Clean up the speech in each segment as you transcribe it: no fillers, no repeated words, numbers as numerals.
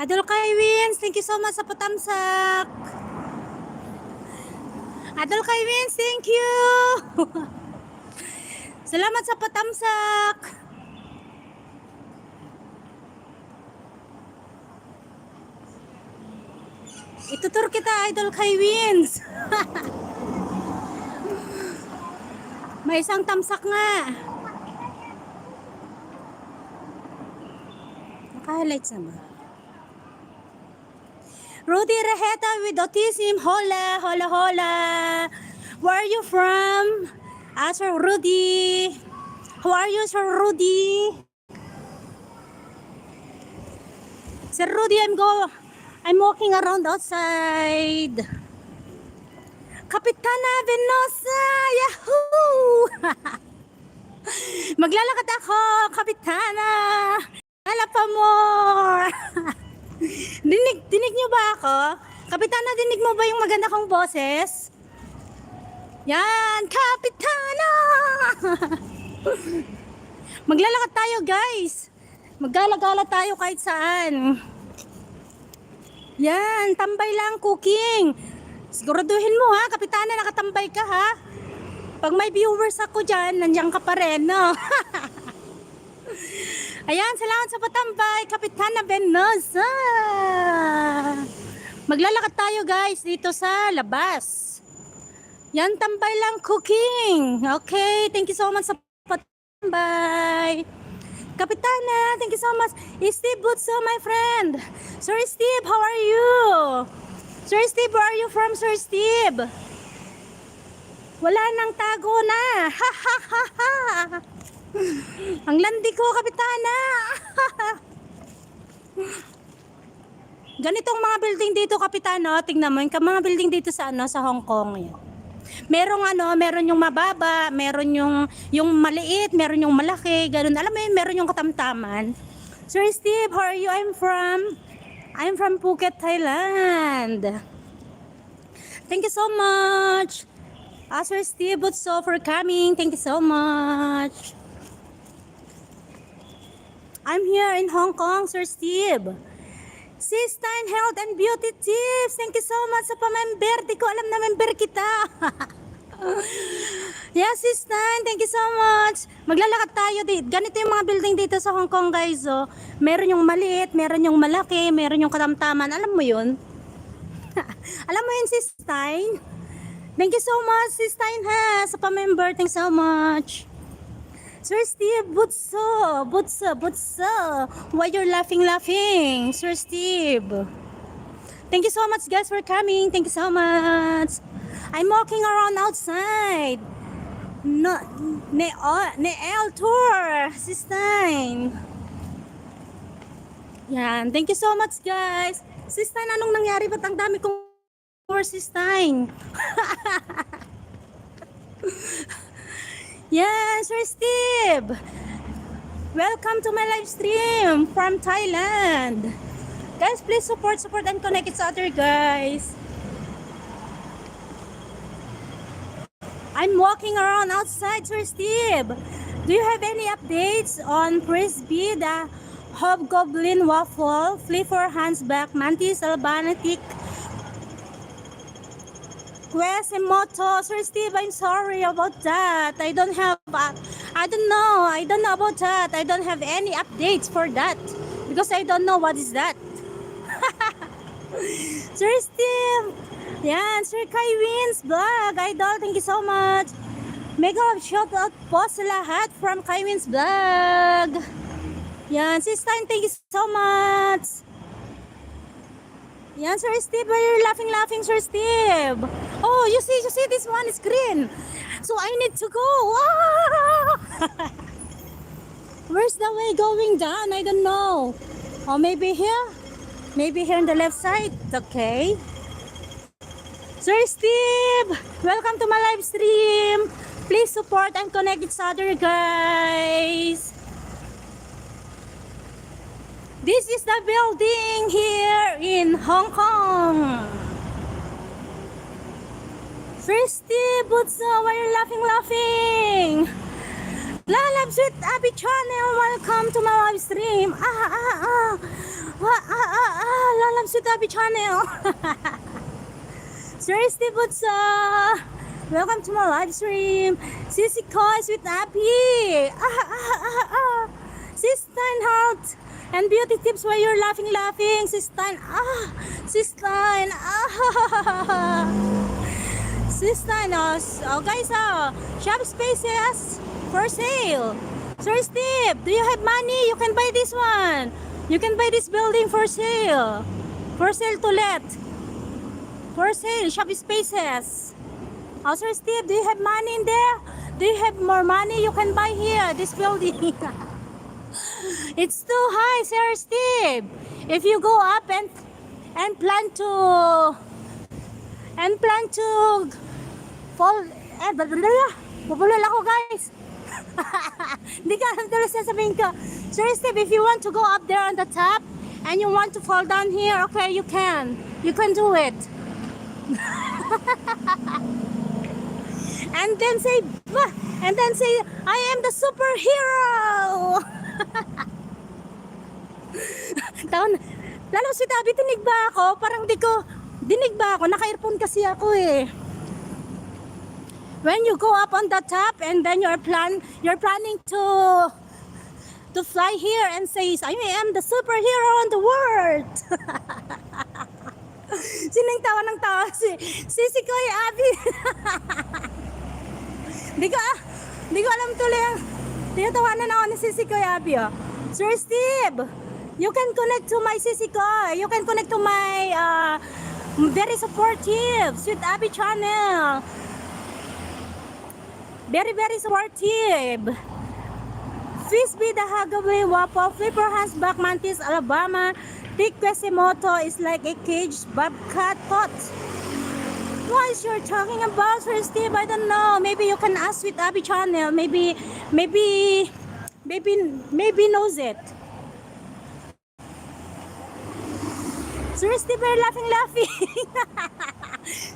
Idol Kai Wins, thank you so much sa patamsak. Idol Kai Wins, thank you. Salamat sa patamsak. Itutur kita, Idol Kai Wins. May isang tamsak nga. Naka-highlights na ba? Rudy Reheta with autism. Hola, hola, hola. Where are you from? Sir Rudy. How are you, Sir Rudy? Sir Rudy, I'm walking around outside. Kapitana Venosa, yahoo! Maglalakad ako, Kapitana. Hala pa more. Dinig nyo ba ako? Kapitana, dinig mo ba yung maganda kong boses? Yan, Kapitana! Maglalakad tayo, guys. Maggala-gala tayo kahit saan. Yan, tambay lang, cooking. Siguraduhin mo ha, Kapitana, nakatambay ka ha. Pag may viewers ako dyan, nandiyan ka pa rin, no? Ayan, salamat sa patambay, Kapitana Venosa. Maglalakad tayo guys dito sa labas. Yan, tambay lang, cooking. Okay, thank you so much sa patambay. Kapitana, thank you so much. Steve Butso, my friend. Sir Steve, how are you? Sir Steve, where are you from, Sir Steve? Wala nang tago na. Ha ha ha ha. Ang landi ko, Kapitana. Ganitong mga building dito, Kapitana, tingnan mo, yung mga building dito sa Hong Kong. Yan. Meron yung mababa, meron yung maliit, meron yung malaki, ganun. Alam mo yun, meron yung katamtaman. Sir Steve, how are you? I'm from Phuket, Thailand. Thank you so much. Sir Steve Butso for coming. Thank you so much. I'm here in Hong Kong, Sir Steve. Sistine Health and Beauty Tips. Thank you so much sa pamember. Di ko alam na member kita. Yes, Sistine. Thank you so much. Maglalakad tayo dito. Ganito yung mga building dito sa Hong Kong, guys. Oh. Meron yung maliit, meron yung malaki, meron yung katamtaman. Alam mo yun? Alam mo yun, Sistine? Thank you so much, Sistine, ha, sa pamember. Thanks so much. Sir Steve, Butso. Why you're laughing? Sir Steve. Thank you so much, guys, for coming. Thank you so much. I'm walking around outside. Neel Tour, Sistine. Yan. Thank you so much, guys. Sistine, anong nangyari? Ba't ang dami kong tour, Sistine? Yes, Sir Steve. Welcome to my live stream from Thailand. Guys, please support and connect each other, guys. I'm walking around outside, Sir Steve. Do you have any updates on Frisbee, the Hobgoblin Waffle, Flipper Hunchback, Mantis Albanitic, Quasimodo? Sir Steve, I'm sorry about that. I don't know about that. I don't have any updates for that because I don't know what is that. Sir Steve, yan, Sir Kai Wins Vlog, Idol, thank you so much. Mega shout out po sa lahat from Kai Wins Vlog. Yan, Sistine, thank you so much. Yan, Sir Steve, why are you laughing, Sir Steve? Oh, you see this one is green. So I need to go. Where's the way going down? I don't know. Oh, maybe here? Maybe here on the left side? Okay. Sir Steve, welcome to my live stream. Please support and connect each other, guys. This is the building here in Hong Kong. Sir Steve, why are you laughing? Lalabs with Abby channel, welcome to my live stream. Lalabs with Abby channel. Sir Steve Butsa, welcome to my live stream. Sissy Coys with Abby. Sis Steinhardt and beauty tips while you're laughing. Sis Stein, Sis Stein, Sis Stein, guys, shop spaces for sale. Sir Steve, do you have money? You can buy this one. You can buy this building for sale. For sale to let. For sale, shop spaces. Oh, Sir Steve, do you have money in there? Do you have more money? You can buy here, this building. It's too high, Sir Steve. If you go up and plan to fall, bubulol ako, guys. Hindi ka alam tuloy sasabihin ko. Sir Steve, if you want to go up there on the top and you want to fall down here, okay, you can do it. and then say I am the superhero. Taon, lalo si Tabi, tinig ba ako? Parang dinig ba ako? Naka-earphone kasi ako eh. When you go up on the top and then you're planning to fly here and say, I am the superhero in the world. Sinong tawa ng tawa? Si Koy Abby. Di ko alam tuloy ang tinatawanan ako ni Sisi Koy Abby. Sir Steve, you can connect to my Sisi Koy. You can connect to my very supportive Sweet Abby channel. Very, very supportive. Frisbee, the Hagaway, Wapo, Flipper Hands, Back Mantis, Alabama. Big Quasimodo is like a caged bobcat pot. What is you talking about, Sir Steve? I don't know. Maybe you can ask with Abby channel. Maybe knows it. Sir Steve, you're laughing.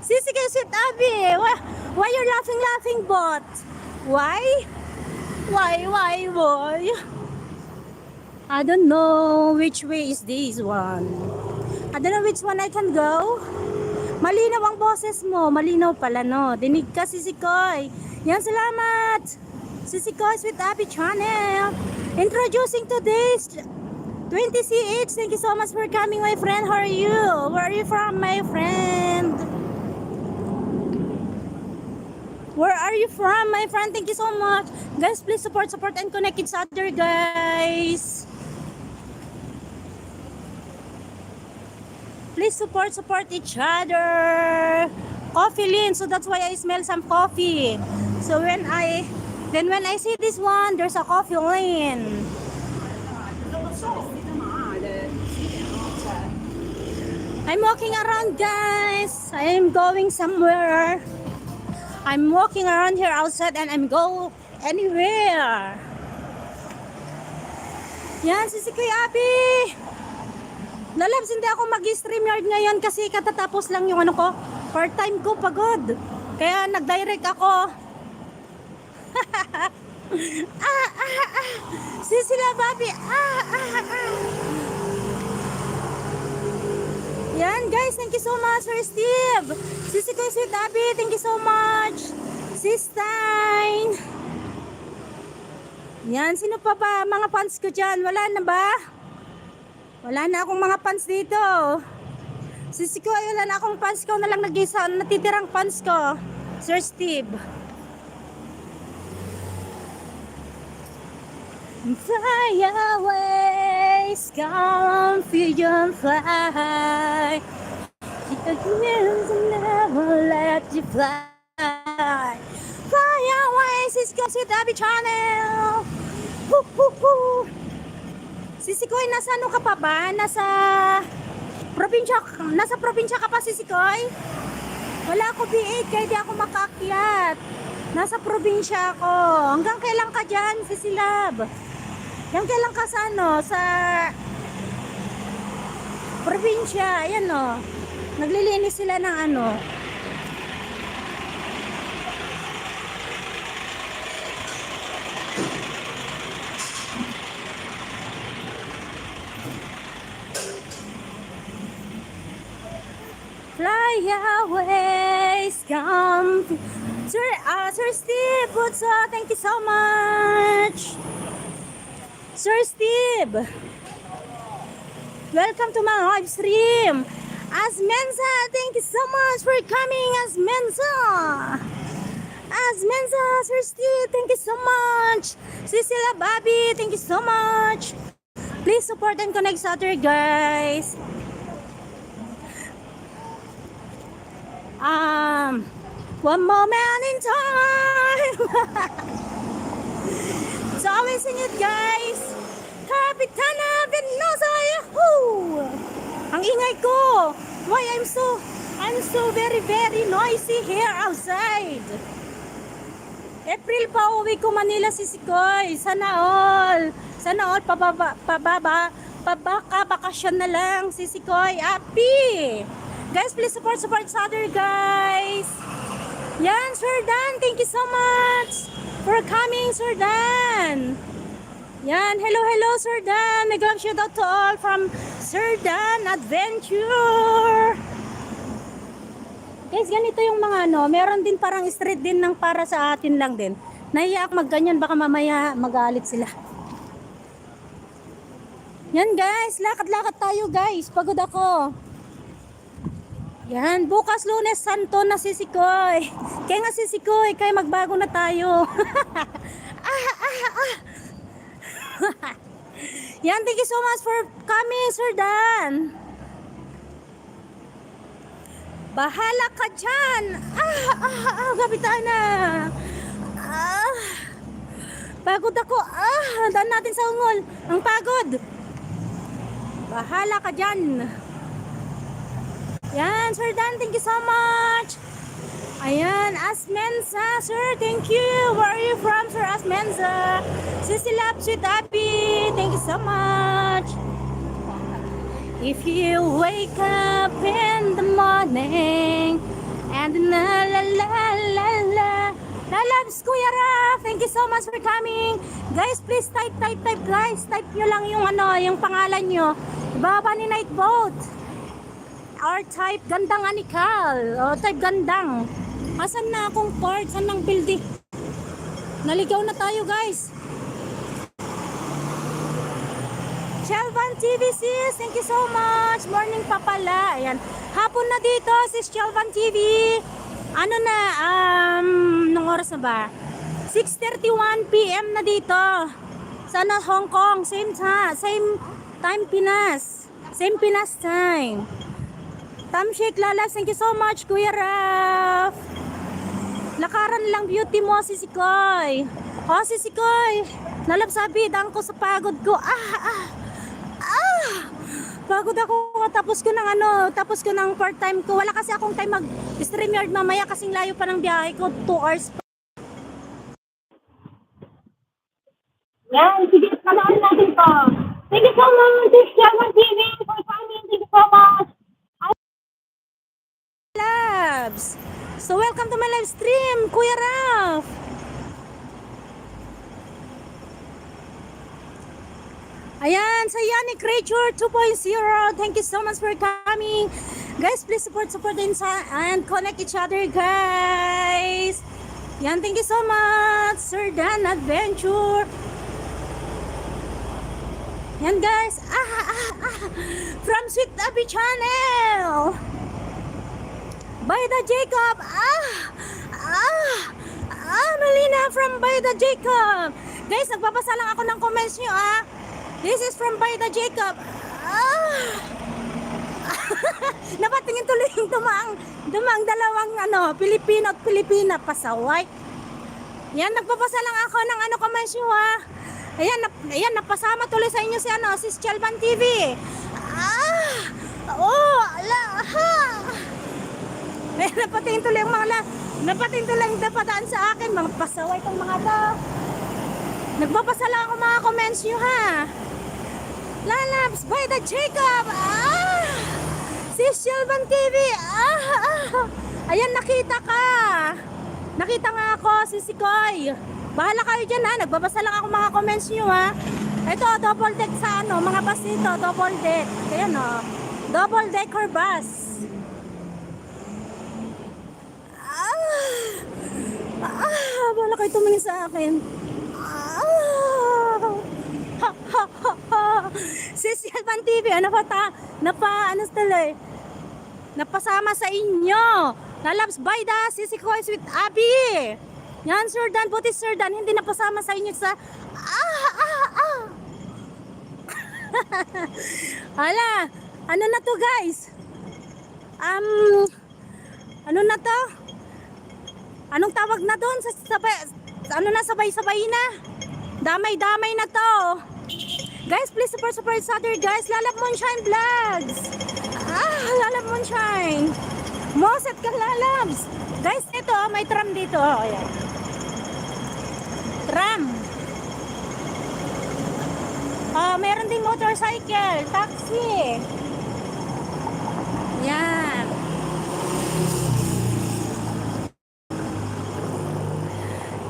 Sisi kayo sweet Abby. Why you're laughing, bot? Why? I don't know which way is this one. I don't know which one I can go. Malinaw ang boses mo. Malinaw pala, no? Dinig ka, Sisi Koy. Yan, salamat. Sisi Koy with Abby channel. Introducing today's 20CH. Thank you so much for coming, my friend. How are you? Where are you from, my friend? Where are you from, my friend? Thank you so much. Guys, please support and connect each other, guys. Please support each other. Coffee Lin, so that's why I smell some coffee. So when I see this one, there's a Coffee Lin. I'm walking around, guys. I am going somewhere. I'm walking around here outside and I'm go anywhere. Yan, si Kuya Abby. Lalabs, hindi ako mag-stream yard ngayon kasi katatapos lang yung ko. Part-time ko, pagod. Kaya nag-direct ako. Sisila Bobby. Yan guys, thank you so much for Steve. Sisi Koy Sweet Abby, thank you so much. Sis Stein. Yan, sino pa ba mga fans ko dyan? Wala na ba? Wala na akong mga fans dito. Sisi Koy, wala na akong fans ko. Na lang nag-isa, natitirang fans ko. Sir Steve. Fly away, confusion fly. Your wings will never let you fly. Fly away, Cisco Sweet Abby channel. Woo, woo, woo. Sisi Koy, nasa ano ka pa ba? Nasa probinsya ka pa, Sisi Koy? Wala ako B8 kaya di ako makaakyat. Nasa probinsya ako. Hanggang kailan ka dyan, Sisi Lab? Hanggang kailan ka sa sa probinsya? Ayan o. Naglilinis sila ng always come. Sir Steve Butso, thank you so much. Sir Steve, welcome to my live stream. Asmenza, thank you so much for coming, Asmenza. Asmenza, Sir Steve, thank you so much. Cecilia Bobby, thank you so much. Please support and connect sa other guys. One moment in time. So always sing it, guys. Kapitana Venosa, yahoo! Ang ingay ko. Why I'm so very noisy here outside. April pa uwi ko Manila, Sisikoy. Sana all bakasyon na lang, Sisikoy. Happy. Guys, please support sa other guys. Yan, Sir Dan, thank you so much for coming, Sir Dan. Yan, hello, Sir Dan. May love shout out to all from Sir Dan Adventure. Guys, ganito yung mga meron din parang street din ng para sa atin lang din. Nahiya ako magganyan, baka mamaya magalit sila. Yan guys, lakad-lakad tayo guys. Pagod ako. Yan, bukas Lunes Santo na Sisikoy. Kaya nga Sisikoy, kaya magbago na tayo. Yan, thank you so much for coming, Sir Dan. Bahala ka dyan. Kapitana. Pagod ako. Daan natin sa ungol. Ang pagod. Bahala ka dyan. Yan, Sir Dan, thank you so much. Ayan, Asmenza, sir, thank you. Where are you from, Sir Asmenza? Sisilap, Sweet Happy, thank you so much. If you wake up in the morning and la la la la la la loves Kuya Raf, thank you so much for coming. Guys, please type guys. Type nyo lang yung yung pangalan nyo. Ibaba ni Nightboat. Or type Gandang Anikal. O type Gandang. Asan na akong part? Saan ng building? Naligaw na tayo guys. Chelvan TV sis, thank you so much. Morning pa pala. Ayan. Hapon na dito sis Chelvan TV. Ano na, nung oras na ba? 6:31 PM na dito. Sana Hong Kong, same time Pinas. Same Pinas time. Tamshik Lalas, thank you so much Kuya Raf. Lakaran lang beauty mo, Sisikoy. Sisikoy. Nalab sabi, dang ko sa pagod ko. Pagod ako. Tapos ko ng part-time ko. Wala kasi akong time mag-StreamYard mamaya kasing layo pa ng biyahe ko. 2 hours pa. Yan, sige, panoorin natin to. Thank you so much, Shelman TV, for coming. Thank you so much. Labs. So welcome to my live stream, Kuya Raf. Ayan, sa Yannick Creature 2.0. Thank you so much for coming. Guys, please support and connect each other, guys. Yan, thank you so much, Sir Dan Adventure. Yan, guys. From Sweet Happy Channel. Baida Jacob. Melina from Baida Jacob. Guys, nagpapasa lang ako ng comments nyo, This is from Baida Jacob. Napatingin tuloy yung dumang dalawang Pilipino at Pilipina pasaway. Yan, nagpapasa lang ako ng comments nyo, Ayan, napasama tuloy sa inyo si Chelvan TV. Napatingin tuloy yung napadaan sa akin. Mga pasaway itong mga to. Nagpapasa lang ako mga comments nyo, Lalabs by the Jacob. Si Chelvan TV. Ayan, nakita ka. Nakita nga ako, si Sikoy. Bahala kayo dyan, Nagbabasa lang ako mga comments nyo, Ito, double deck sa mga bus dito. Double deck. Ayan, double decker bus. Baka kayo tumingin sa akin. Ah! Ha, ha, ha, ha. Sis Yalvan TV, ano tuloy? Napasama sa inyo. Lalabs by the Sisi Koy Sweet Abby. Yan, Sir Dan, buti Sir Dan, hindi napasama sa inyo sa Hala, ano na to guys? Ano na to? Anong tawag na doon? Sabay-sabay na? Damay-damay na to. Guys, please support each other guys. Lalab Moonshine Vlogs. Lalab Moonshine. Moset ka lalabs. Guys, ito, may tram dito. Ayan. Tram. Meron ding motorcycle, taxi. Yan.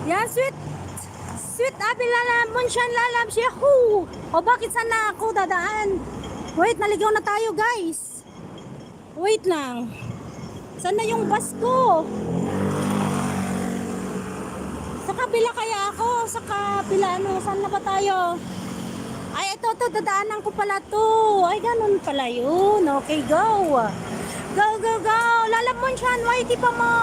Yan, Sweet Abby Lalab, Moonshine Lalabs, yahoo! O bakit saan na ako dadaan? Wait, naligaw na tayo guys. Wait lang. Saan na yung bus ko? Sa kabila kaya ako? Sa kabila ano? Saan na ba tayo? Ay, ito, dadaanan ko pala to. Ay, ganun pala yun. Okay, go. Go, go, go. Lalab Moonshine, whitey pa mo.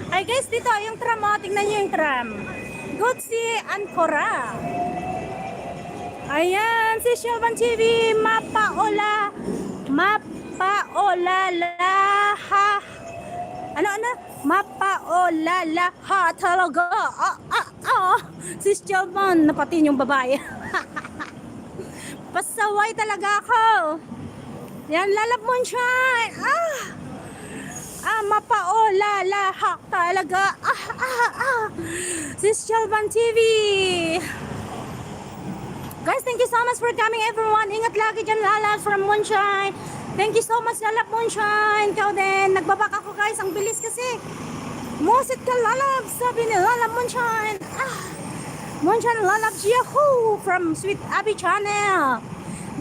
Ay guys, dito yung tram, tingnan nyo yung tram. Gutsi Ancora. Ayan, si Yalvan TV, mapaola laha. Ano? Mapaola laha talaga. Si Yalvan, napatin yung babae. Pasaway talaga ako. Yan, Lalab Moonshine. Mapaola laha talaga. Sis Yalvan TV. Guys, thank you so much for coming everyone. Ingat lagi dyan lalabs from Moonshine. Thank you so much Lalab Moonshine. Ikaw din. Nagbabak ako guys. Ang bilis kasi. Moset ka lalabs. Sabi ni Lalab Moonshine. Moonshine lalabs yahoo from Sweet Abby channel.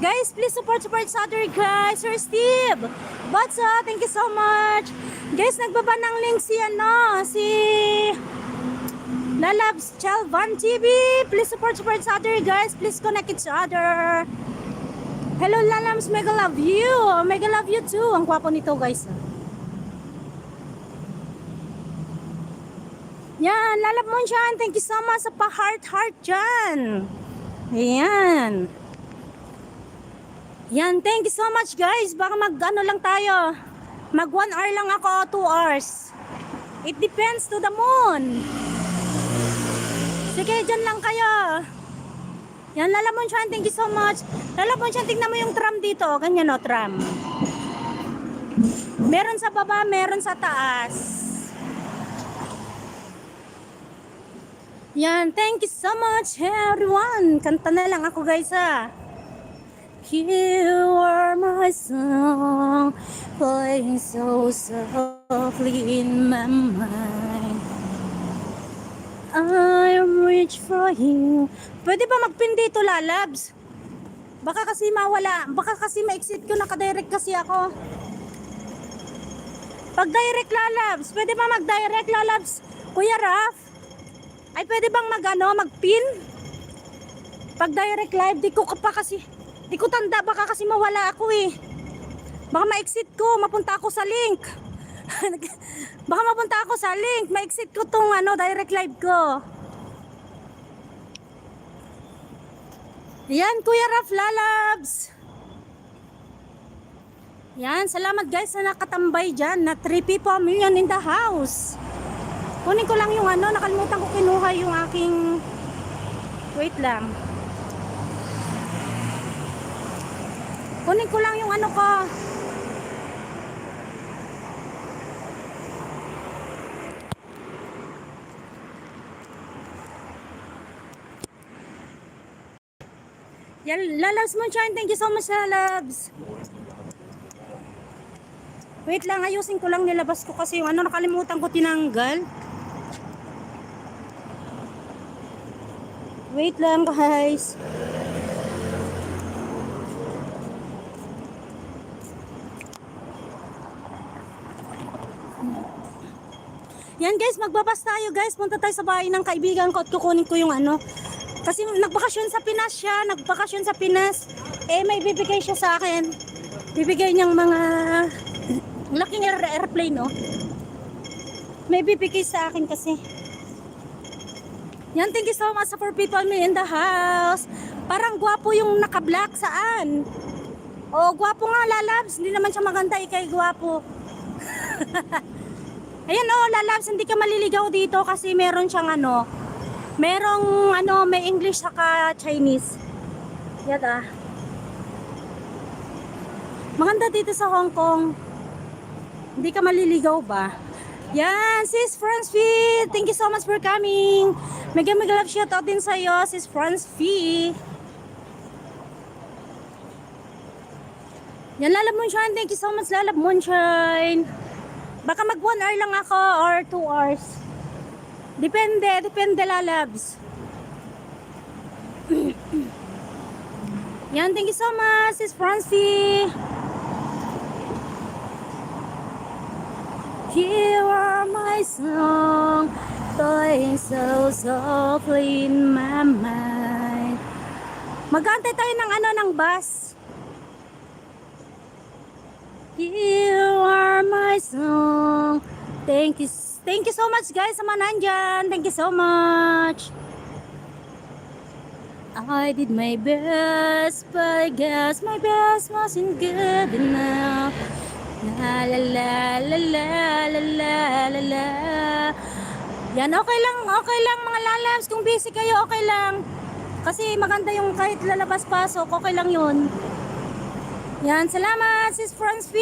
Guys, please support each other guys. Sir Steve Batsa, thank you so much. Guys, nagbaba ng link si Lalabs Yalvan TV. Please support each other guys. Please connect each other. Hello Lalabs, mega love you. Mega love you too. Ang kwapo nito guys. Yan, Lalab Moonshine, thank you so much sa pa-heart dyan. Ayan. Yan, thank you so much guys. Baka mag-ano lang tayo. Mag 1 hour lang ako, 2 hours. It depends to the moon. Sige, dyan lang kayo. Yan, Lalab Moonshine, thank you so much. Lalab Moonshine, tingnan mo yung tram dito. Ganyan o, tram. Meron sa baba, meron sa taas. Yan, thank you so much everyone. Kanta na lang ako guys You are my song, playing so softly in my mind. I'm rich for you. Pwede ba mag-pin dito, Lalabs? Baka kasi mawala. Baka kasi ma-exit ko, naka-direct kasi ako. Pag-direct, Lalabs. Pwede ba mag-direct, Lalabs? Kuya Raf? Ay, pwede bang mag-pin? Pag-direct live, di ko tanda, baka kasi mawala ako eh. Baka ma-exit ko, mapunta ako sa link. Baka mapunta ako sa link, ma-exit ko tong direct live ko. Yan, Kuya Raf, Lalabs. Yan, salamat guys na nakatambay dyan. Na 3 people million in the house. Kunin ko lang yung nakalimutan ko kinuha yung aking, wait lang. Kunin ko lang yung ko. Yan, Lalabs Moonshine, thank you so much, Lalabs. Wait lang, ayusin ko lang, nilabas ko kasi yung nakalimutan ko tinanggal. Wait lang, guys. Yan guys, magbabas tayo guys. Punta tayo sa bahay ng kaibigan ko at kukunin ko yung ano. Kasi nagbakasyon sa Pinas siya. Nagbakasyon sa Pinas. Eh may bibigay siya sa akin. Bibigay niyang mga laking airplane oh. May bibigay sa akin kasi. Yan, thank you so much for people me in the house. Parang gwapo yung naka-black saan. Oh, gwapo nga lalabs. Hindi naman siya maganda, ikay gwapo. Ayan oh, lalabs, hindi ka maliligaw dito kasi meron siyang ano. Merong ano, may English saka Chinese. Yan ah. Maganda dito sa Hong Kong. Hindi ka maliligaw ba? Yan, sis Franz V, thank you so much for coming. Mega love shoutout din sa'yo, sis Franz V. Yan, Lalab Moonshine, thank you so much, Lalab Moonshine. Baka mag 1 hour lang ako or 2 hours. Depende Lalabs. Yan, thank you so much, sis Franz V. You are my song, playing so softly in my mind. Mag-aantay tayo ng ano, ng bus. You are my song. Thank you so much guys sa mga nandyan. Thank you so much. I did my best, but I guess my best wasn't good enough. La la la la la la la la la. Yan, okay lang mga lalabs. Kung busy kayo, okay lang. Kasi maganda yung kahit lalabas-pasok, okay lang yun. Yan, salamat sis Franz V.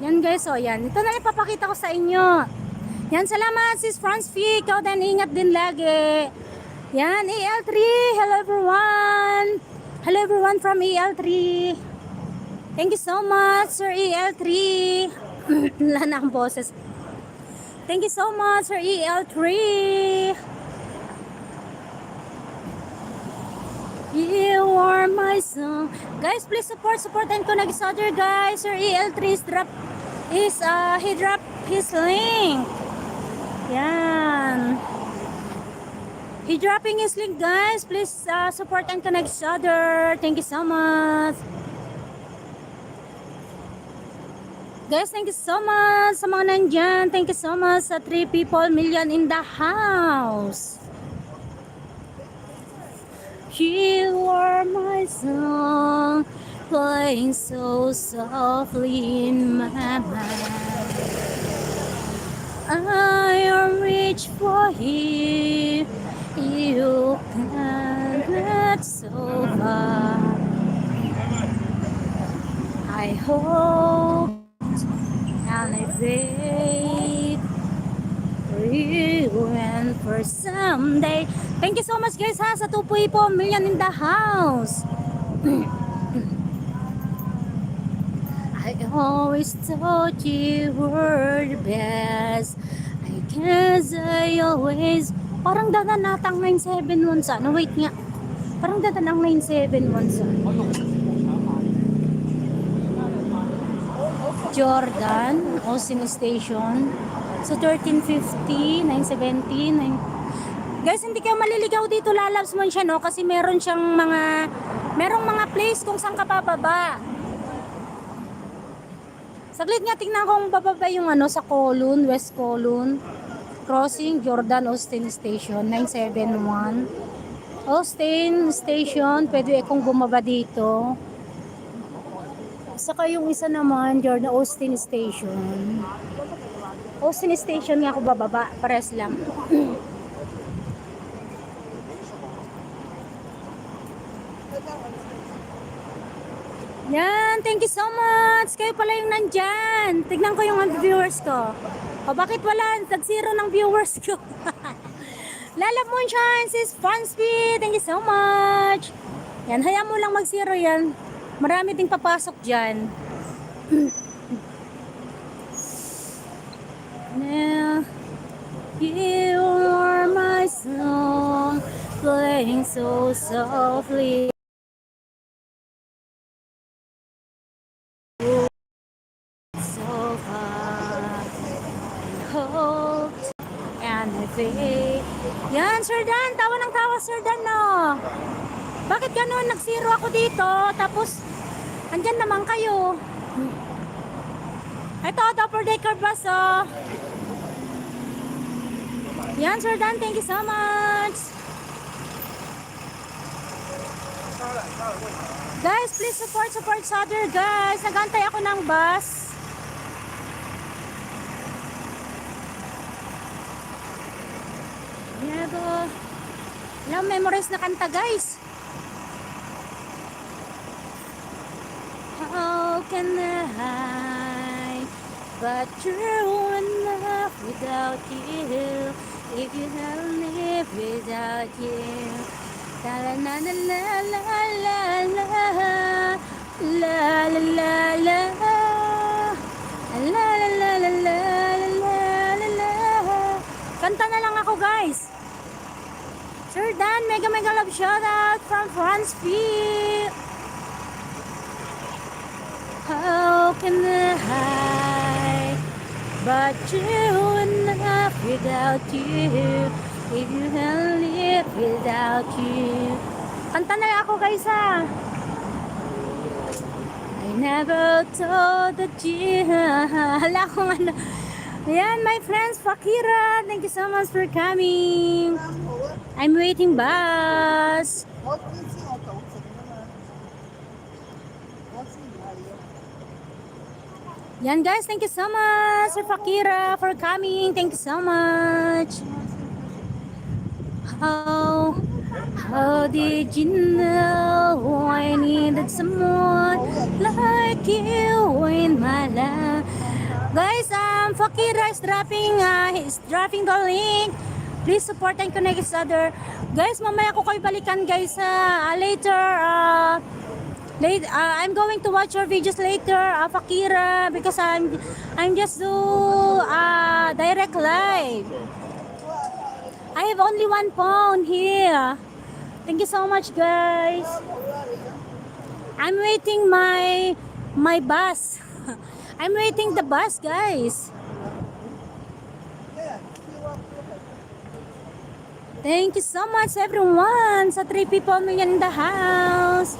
Yan guys, oh yan. Ito na ipapakita ko sa inyo. Yan, salamat sis Franz V. Ikaw din, ingat din lagi. Yan, EL3. Hello everyone. Hello everyone from EL3. Thank you so much, Sir EL3. Wala na akong boses. Thank you so much, Sir EL3. You are my song. Guys, please supportan ko nag-soldier guys. Sir EL3 he dropped his link. Yan. He dropping his link guys. Please supportan ko nag-soldier. Thank you so much. Guys, thank you so much sa mga nandyan. Thank you so much sa 3 people million in the house. You are my song, playing so softly in my mind. I reach for you, you cannot so far. I hope and I wait for you and for someday. Thank you so much guys ha sa 2.4 million in the house. I always thought you were the best. I guess I always. Parang dadanatang 971 sa ano, wait nga. Parang dadanang 971 sa Jordan, Austin Station. So 1350, 970, 9... Guys, hindi kayo maliligaw dito, lalabs mo siya, no? Kasi meron siyang merong mga place kung saan ka bababa. Saglit nga, tingnan kung bababa yung ano sa Kowloon, West Kowloon. Crossing, Jordan, Austin Station, 971. Austin Station, pwede akong bumaba dito. Saka yung isa naman, Jordan, Austin Station. Austin Station nga ako bababa, pares lang. Yan, thank you so much. Kayo pala yung nandyan. Tignan ko yung viewers ko. O bakit wala? Tag-zero ng viewers ko. Lalab Moonshine, sis Fansby. Thank you so much. Yan, hayaan mo lang mag-zero yan. Marami ding papasok dyan. Now, you are my song, playing so softly. and I faith. Yan, Sir Dan, tawa ng tawa, Sir Dan, no? Bakit ganun? Nag-zero ako dito, tapos, andyan naman kayo. Ito, double decker bus, oh. Yan, Sir Dan, thank you so much. Guys, please support each other, guys. Nagantay ako ng bus. Yago. Alam, memorize na kanta, guys. How can I but true enough without you? If you have lived without you, la la la la la la la la la la la la la la la la. Kanta na lang ako, guys. Sir Dan, mega love shout out from France P. How can I but you enough without you? If you can live without you. Kanta na ako, guys, ha. I never thought that you. Hala kong ano. Ayan, my friends, Fakira, thank you so much for coming. I'm waiting bus. Yan, guys, thank you so much, Sir Fakira, for coming. Thank you so much. How did you know I needed someone like you in my life? Guys, Fakira is dropping the link. Please support and connect each other. Guys, mamaya ko kayo balikan, guys, later. I'm going to watch your videos later, Fakira, because I'm just do direct live. I have only one phone here. Thank you so much, guys. I'm waiting my bus. I'm waiting the bus, guys. Thank you so much, everyone. Sa 3 people in the house.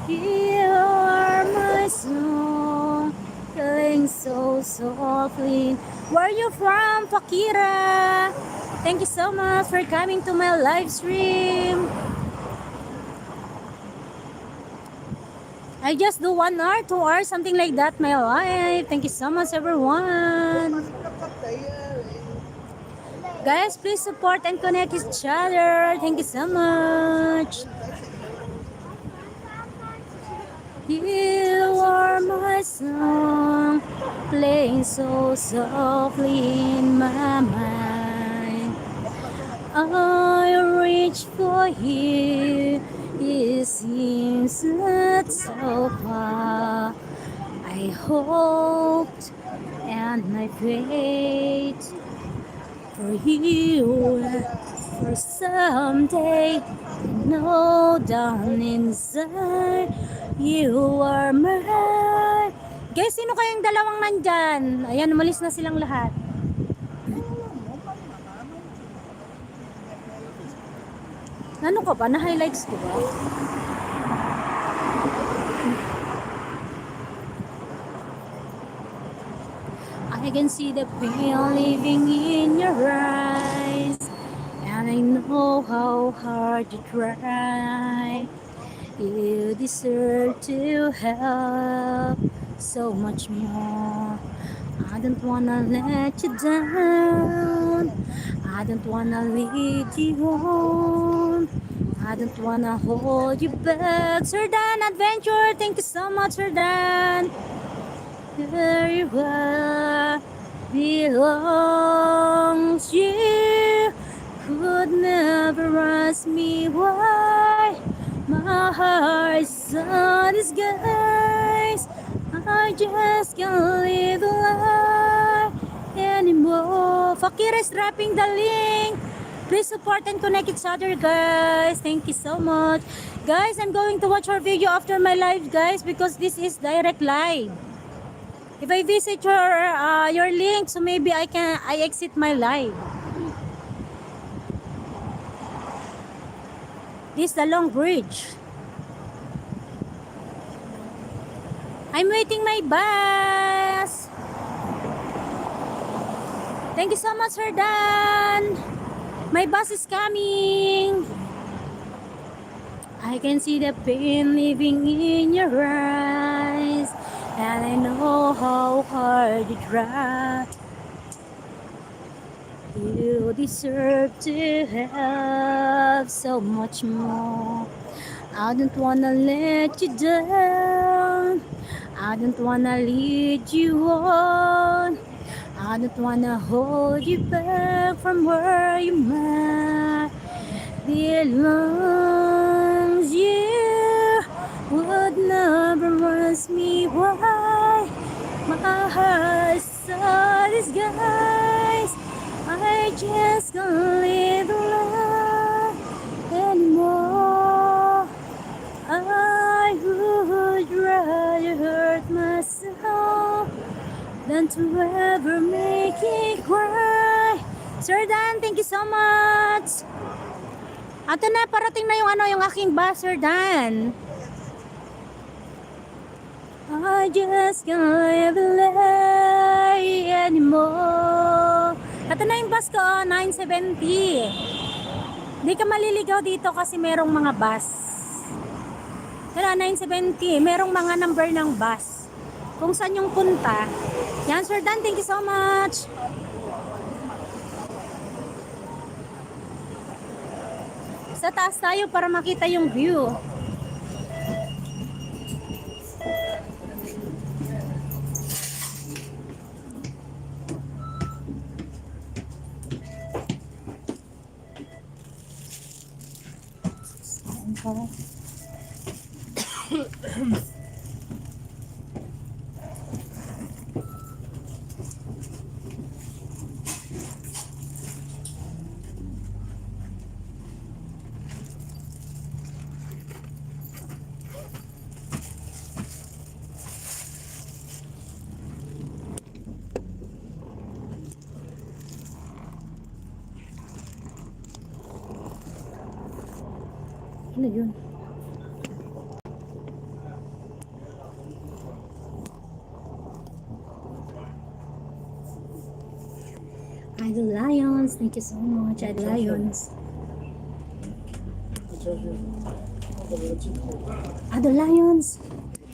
You are my song, playing so softly. Where are you from, Fakira? Thank you so much for coming to my live stream. I just do 1 hour, 2 hours, something like that, my life. Thank you so much, everyone. Guys, please support and connect each other. Thank you so much. You are my song, playing so softly in my mind. I reach for you. It seems not so far. I hoped and I prayed for you, for someday to know down inside you are mine. Guys, sino kayang dalawang nandyan? Ayan, umalis na silang lahat. Ano ka ba? Na-highlights ko ba? I can see the pain living in your eyes, and I know how hard you try. You deserve to have so much more. I don't wanna let you down. I don't wanna lead you on. I don't wanna hold you back. Sir Dan Adventure, thank you so much, Sir Dan. Where you are belongs. You could never ask me why. My heart's on disguise. I just can't live a lie anymore. Fakira is dropping the link. Please support and connect each other, guys. Thank you so much. Guys, I'm going to watch our video after my live, guys, because this is direct live. If I visit your link, so maybe I exit my live. This is the long bridge. I'm waiting my bus. Thank you so much, Sir Dan. My bus is coming. I can see the pain living in your eyes, and I know how hard you try. You deserve to have so much more. I don't wanna let you down. I don't wanna lead you on. I don't wanna hold you back from where you might belongs. You would never ask me why my heart's so disguised. I just can't live the life anymore. I would rather hurt myself than to ever make it cry. Sir Dan, thank you so much. Ato na, parating na yung aking bus, Sir Dan. I just can't live the life anymore. Ato na yung bus ko, 970. Hindi ka maliligaw dito kasi merong mga bus. Kaya 970, merong mga number ng bus. Kung saan yung punta. Yan, Sir Dan, thank you so much. Sa taas tayo para makita yung view. Ano yun? Idol Lions, thank you so much, Idol Lions. Idol Lions,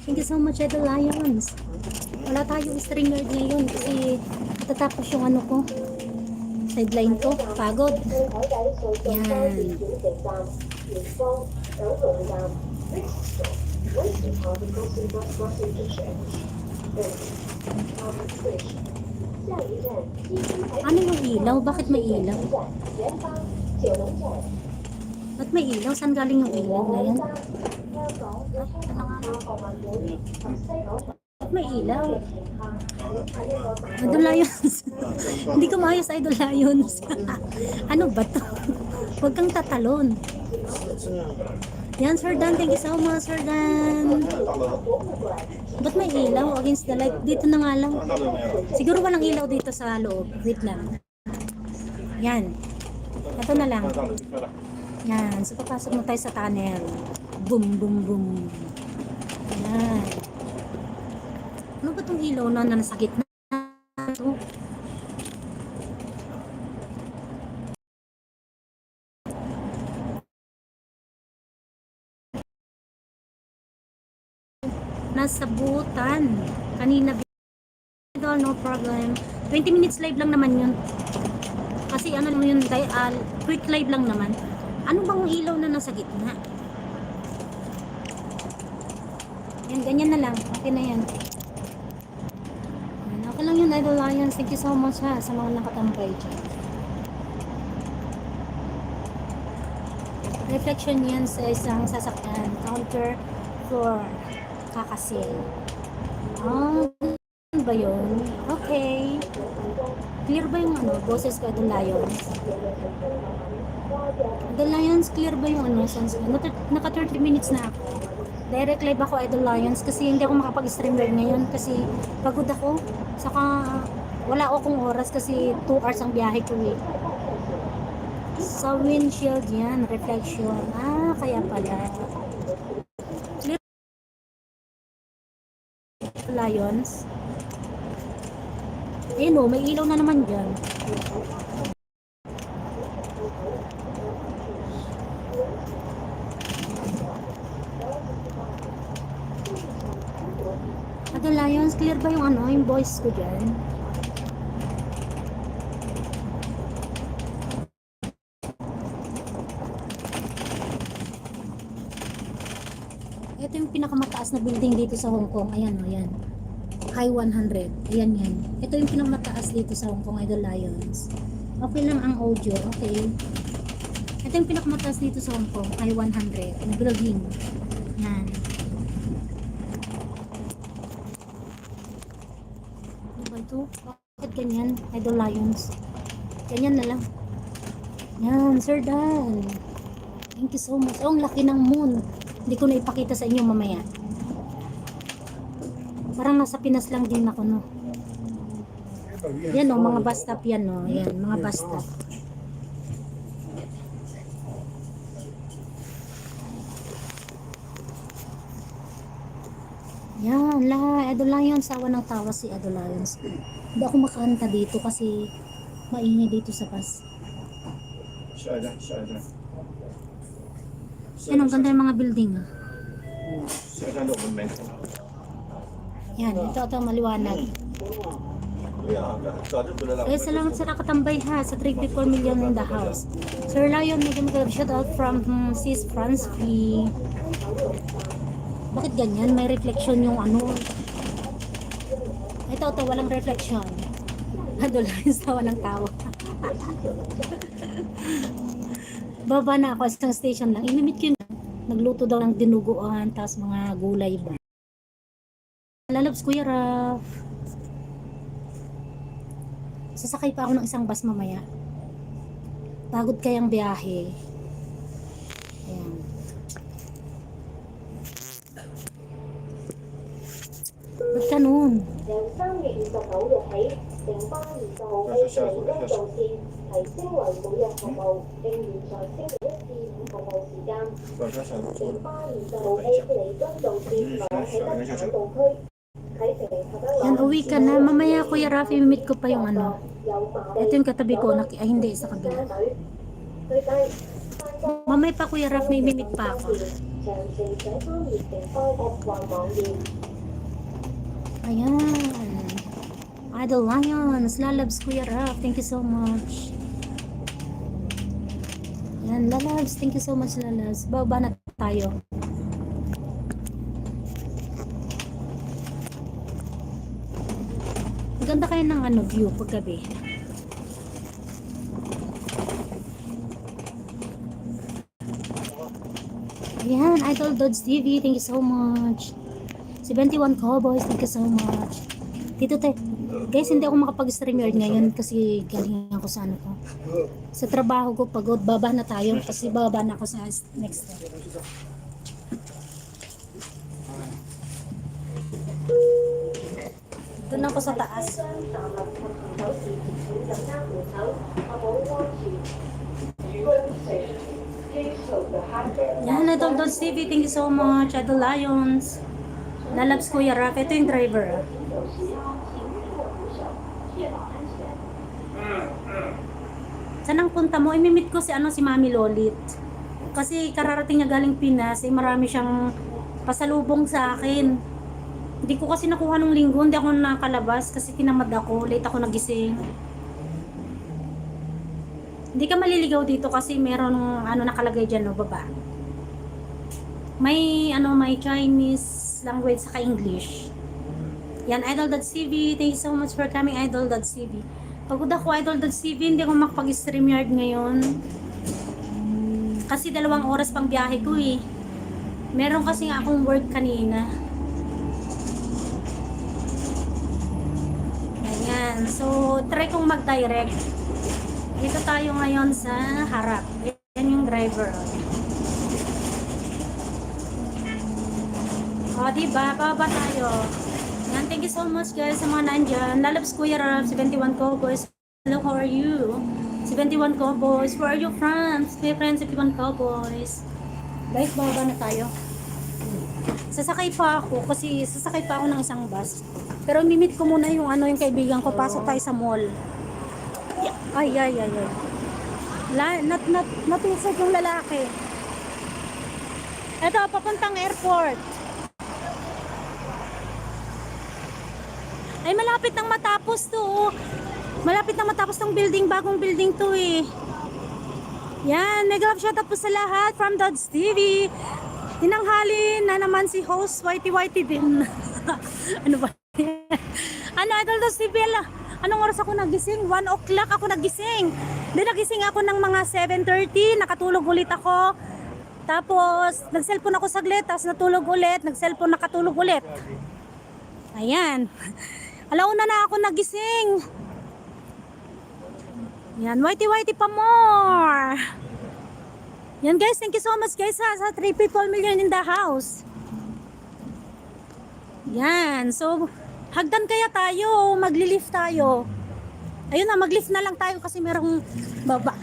thank you so much, Idol Lions. Wala tayong stringer ngayon kasi tatapos yung ano ko, sideline ko, pagod. Yan. Ano yung ilaw? Bakit may ilaw? Ba't may ilaw? Saan galing yung ilaw na yan? Ba't may ilaw? Idol Lions. Hindi ko maayos, Idol Lions. Ano ba to? Huwag kang tatalon. Yan, Sir Dan. Thank you so much, Sir Dan. Ba't may ilaw against the light? Dito na nga lang. Siguro walang ilaw dito sa loob. Wait lang. Yan. Ito na lang. Yan. So, papasok na tayo sa tunnel. Boom, boom, boom. Yan. Ano ba itong ilaw na nasa gitna? Ito. Nasa Butan. Kanina no problem. 20 minutes live lang naman yun. Kasi ano lang yun, quick live lang naman. Ano bang ilaw na nasa gitna? Yan, ganyan na lang. Okay na yan. Okay lang yun, Idol Lions. Thank you so much ha, sa mga nakatambay dyan. Reflection yan sa isang sasakyan. Counter floor. Kakasil. Ano ba yun? Okay. Clear ba yung ano? Boses ko, Idol Lions? Idol Lions, clear ba yung ano? Naka 30 minutes na ako. Direct live ako, Idol Lions, kasi hindi ako makapag-stream live ngayon kasi pagod ako. Saka wala akong oras kasi 2 hours ang biyahe ko eh. Sa windshield yan, reflection. Ah, kaya pala. Clear Lions. Ayun o, may ilaw na naman dyan. Idol Lions, clear ba yung ano, yung voice ko dyan? Ito yung pinakamataas na building dito sa Hong Kong. Ayan o, yan. High 100. Ayan yan. Ito yung pinakamataas dito sa Hong Kong, Idol Lions. Okay lang ang audio. Okay. Ito yung pinakamataas dito sa Hong Kong. High 100. Na building. Yan. Ano ba ito? Bakit ganyan? Idol Lions. Ganyan na lang. Yan, Sir Dan. Thank you so much. Oh, ang laki ng moon. Hindi ko na ipakita sa inyo mamaya. Parang nasa Pinas lang din ako, no? Yan o, mga bus stop yan, no? Yan, mga bus stop. Yan, Idol Lions, sawa ng tawa si Idol Lions. Hindi ako makanta dito kasi maingay dito sa bus. Yan, ang ganda yung mga building. Yan, ito maliwanag. Salamat sa nakatambay ha, sa 3.4 million in the house. Sir Lion, medyo shout out from Sis France P. Bakit ganyan? May reflection yung ano. Ito, walang reflection. Idol Lions, tawa ng tawa. Baba na ako, isang station lang. Inimit ko yun. Nagluto daw ng dinuguan, tapos mga gulay ba. Lalabs Kuya Raf. Sasakay pa ako ng isang bus mamaya. Pagod kayang biyahe. Ayan. Ba't ka nun? Yan, uwi ka na. Mamaya Kuya Rafi, meet ko pa yung ano. Ito yung katabi ko. Ay, hindi. Sa kabila. Mamaya pa Kuya Rafi, may meet pa ako. Ayan. Idol Lions. Lalabs Kuya Raf. Thank you so much. Ayan, Lalabs. Thank you so much, Lalabs. Baba na tayo. Maganda kayo ng ano, view paggabi. Ayan, Idol Dodge TV, thank you so much. 71 Cowboys, thank you so much. Dito tayo. Guys, hindi ako makapag-stream yard ngayon kasi galing ako sa ano ko. Sa trabaho ko, pagod. Baba na tayo kasi baba na ako sa next step. Doon ako sa taas. Yan, Idol Dodge TV, thank you so much. Idol Lions. Lalabs Kuya Raf, ito yung driver. Saan ang punta mo? Imimit ko si si Mami Lolit. Kasi kararating niya galing Pinas, marami siyang pasalubong sa akin. Hindi ko kasi nakuha nung linggo, hindi ako nakalabas kasi tinamad ako, late ako nagising. Hindi ka maliligaw dito kasi meron nakalagay diyan, no, baba. May may Chinese language sa English. Yan, Idol.cv. Thank you so much for coming, Idol.cv. Pagod ako, Idol.cv. Hindi ako makapag-stream yard ngayon. Kasi 2 oras pang biyahe ko eh. Meron kasi nga akong work kanina. Ayan. So, try kong mag-direct. Dito tayo ngayon sa harap. Yan yung driver. O, diba? Pababa tayo. Yan, thank you so much guys sa mga nandyan. Lalabs Kuya Rab, 71 Cowboys. Hello, how are you? 71 Cowboys. Where are you from? My friends, 71 Cowboys. Guys, bababa na tayo. Sasakay pa ako kasi sasakay pa ako ng isang bus. Pero mimit ko muna yung yung kaibigan ko. Pasok tayo sa mall. Ay. Natusog yung lalaki. Ito, papuntang airport. Ay, malapit nang matapos to. Malapit nang matapos tong building. Bagong building to eh. Yan, nag-love shout out po sa lahat from Dodds TV. Tinanghali na naman si host Whitey din. Ano ba? Idol Dodds TV. Anong oras ako nagising? 1 o'clock ako nagising. Then nagising ako ng mga 7:30. Nakatulog ulit ako. Tapos, nag-cellphone ako saglit. Tapos natulog ulit. Nag-cellphone, nakatulog ulit. Ayan. Alauna na ako nagising. Yan, whitey pa more. Yan guys, thank you so much guys sa 3 people million in the house. Yan, so hagdan kaya tayo, magli-lift tayo. Ayun na, mag-lift na lang tayo kasi merong baba.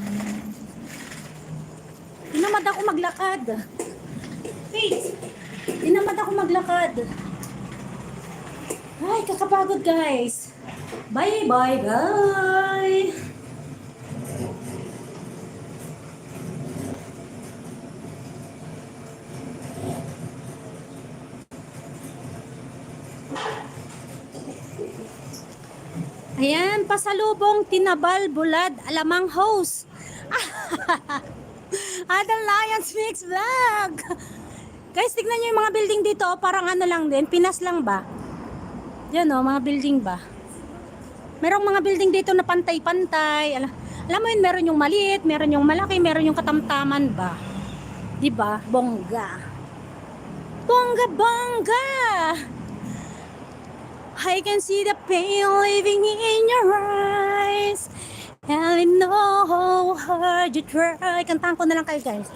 Dinamad ako maglakad. Wait, dinamad ako maglakad. Ay, kakapagod guys. Bye. Ayan, pasalubong, tinabal, bulad, alamang host. Adal Lions Mix Vlog. Guys, tignan nyo yung mga building dito. Parang ano lang din, Pinas lang ba? Yan o, mga building ba? Merong mga building dito na pantay-pantay. Alam mo yun, meron yung maliit, meron yung malaki, meron yung katamtaman ba? Diba? Bongga. Bongga! I can see the pain living in your eyes. And I know how hard you try. Kantahan ko na lang kayo guys.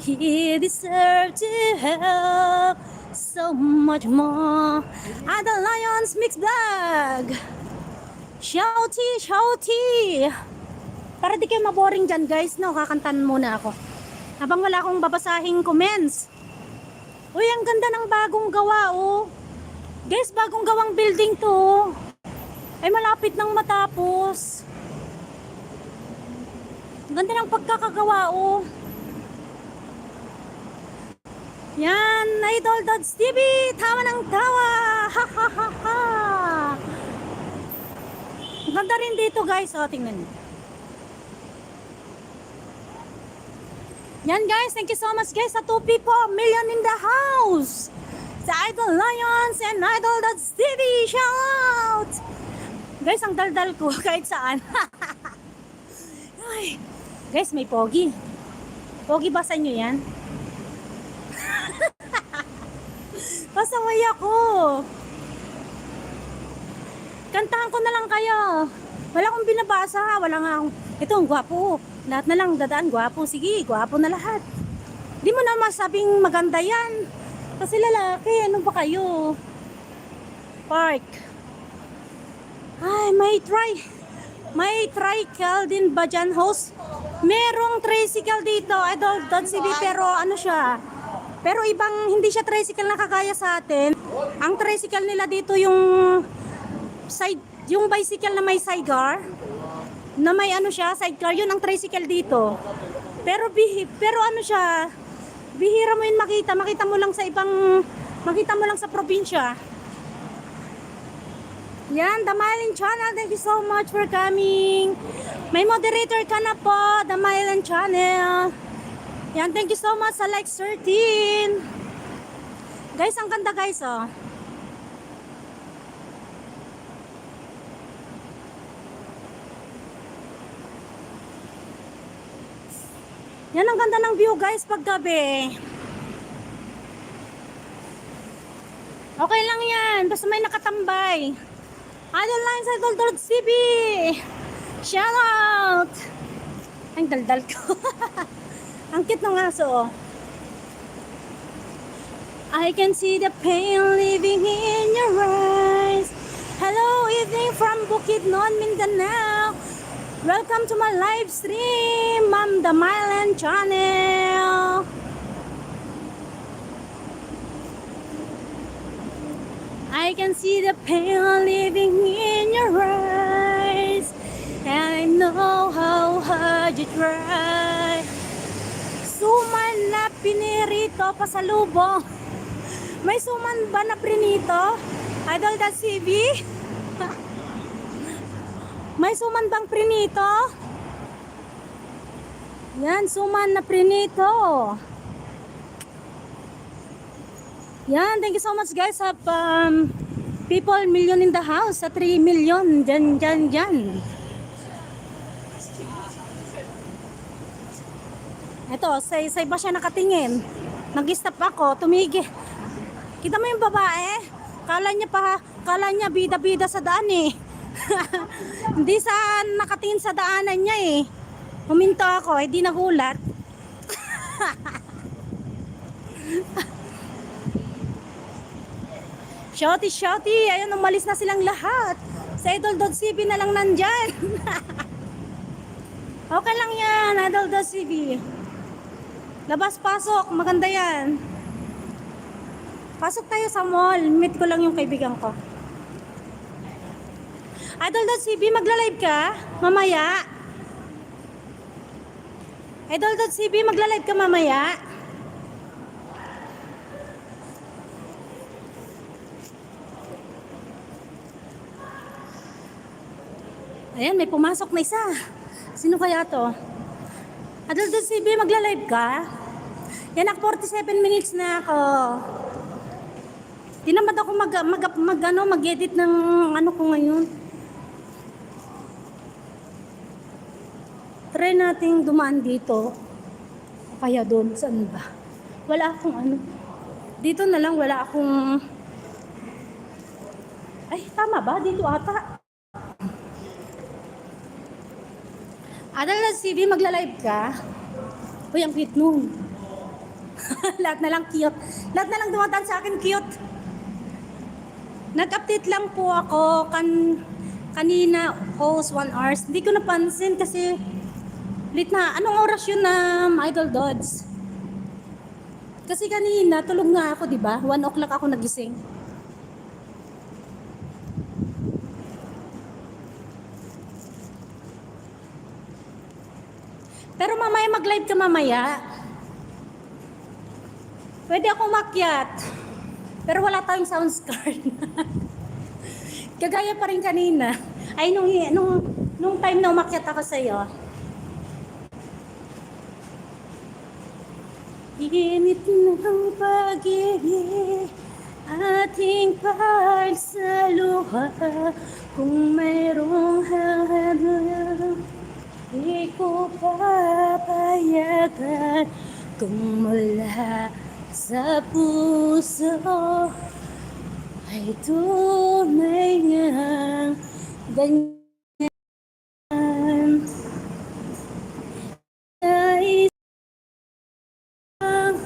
He deserves to have so much more. The Lions Mix Vlog. Shouty. Para di kayo maboring dyan guys, no? Kakantan muna ako. Habang wala akong babasahing comments. Uy, ang ganda ng bagong gawa, oh. Guys, bagong gawang building to. Ay, malapit nang matapos. Ganda ng pagkakagawa, oh. Yan, Idol Dodds TV. Tawa ng tawa. Ha. Ganda rin dito, guys. O, tingnan niyo. Yan, guys. Thank you so much, guys. Sa 2 people, million in the house. Sa Idol Lions and Idol Dodds TV. Shout out! Guys, ang daldal ko kahit saan. Ay, guys, may pogi. Pogi ba sa inyo yan? Pasaway ako. Kantahan ko na lang kayo. Wala akong binabasa. Wala nga akong... Ito, ang gwapo. Lahat na lang dadaan gwapo. Sige, gwapo na lahat. Di mo na masabing maganda yan. Kasi lalaki, ano ba kayo? Park. Ay, may tricycle din ba dyan, host? Merong tricycle dito. Idol Dodds TV, pero ano siya? Pero hindi siya tricycle na kagaya sa atin. Ang tricycle nila dito yung bicycle na may sidecar. Na may ano siya, sidecar, yun ang tricycle dito. Pero ano siya, bihira mo yun makita mo lang sa probinsya. Yan, Damailin Channel, thank you so much for coming. May moderator ka na po, Damailin Channel. Yan, thank you so much sa like 13. Guys, ang ganda guys, oh. Yan ang ganda ng view guys pag gabi. Okay lang yan, basta may nakatambay. Idol Lines, Idol Dodds TV. Shout out. Ang daldal ko. Ang cute ng aso, oh. I can see the pain living in your eyes. Hello, evening from Bukidnon, Mindanao. Welcome to my live stream, Ma'am the Mylan channel. I can see the pain living in your eyes, and I know how hard you try. Suman na pinirito pasalubong. May suman ba na prinito? Idol.cv? May suman bang prinito? Yan, suman na prinito. Yan, thank you so much guys sa people million in the house, sa 3 million, dyan. Ito, sa iba siya nakatingin. Nag-stop ako, tumigil. Kita mo yung babae? Kala niya bida-bida sa daan eh. Hindi sa nakatingin sa daanan niya eh. Huminto ako, hindi nagulat. Shouty, ayun, umalis na silang lahat. Sa Idol.cv na lang nandyan. Okay lang yan, Idol.cv. Labas, pasok, maganda yan. Pasok tayo sa mall. Meet ko lang yung kaibigan ko. Idol.cv, magla-live ka? Mamaya? Idol.cv, magla-live ka mamaya? Ayan, may pumasok na isa. Sino kaya to? Idol.cv, magla-live ka? Yan, 47 minutes na ako. Tinamad ako mag-edit ng ano ko ngayon. Try nating dumaan dito. O kaya doon, saan ba? Wala akong ano. Dito na lang, wala akong... Ay, tama ba? Dito ata. Idol.cv, magla-live ka? Uy, ang cute nun. Lahat na lang cute. Lahat na lang dumadaan sa akin cute. Nag-update lang po ako kanina, host 1 hours. Hindi ko napansin kasi late na. Anong oras yun na Idol Dods? Kasi kanina, tulog nga ako, di ba? 1 o'clock ako nagising. Pero mamaya mag-live ka mamaya. Pwede ako makyat. Pero wala tayong sounds card. Kagaya pa rin kanina. Ay, nung time na umakyat ako sa'yo. Init ng pag-ibig, ating pagsaluha. Kung mayroong hahadlang, di ko papayagan. Kung mula sa puso ay tunay ngang ganyan. Nais ang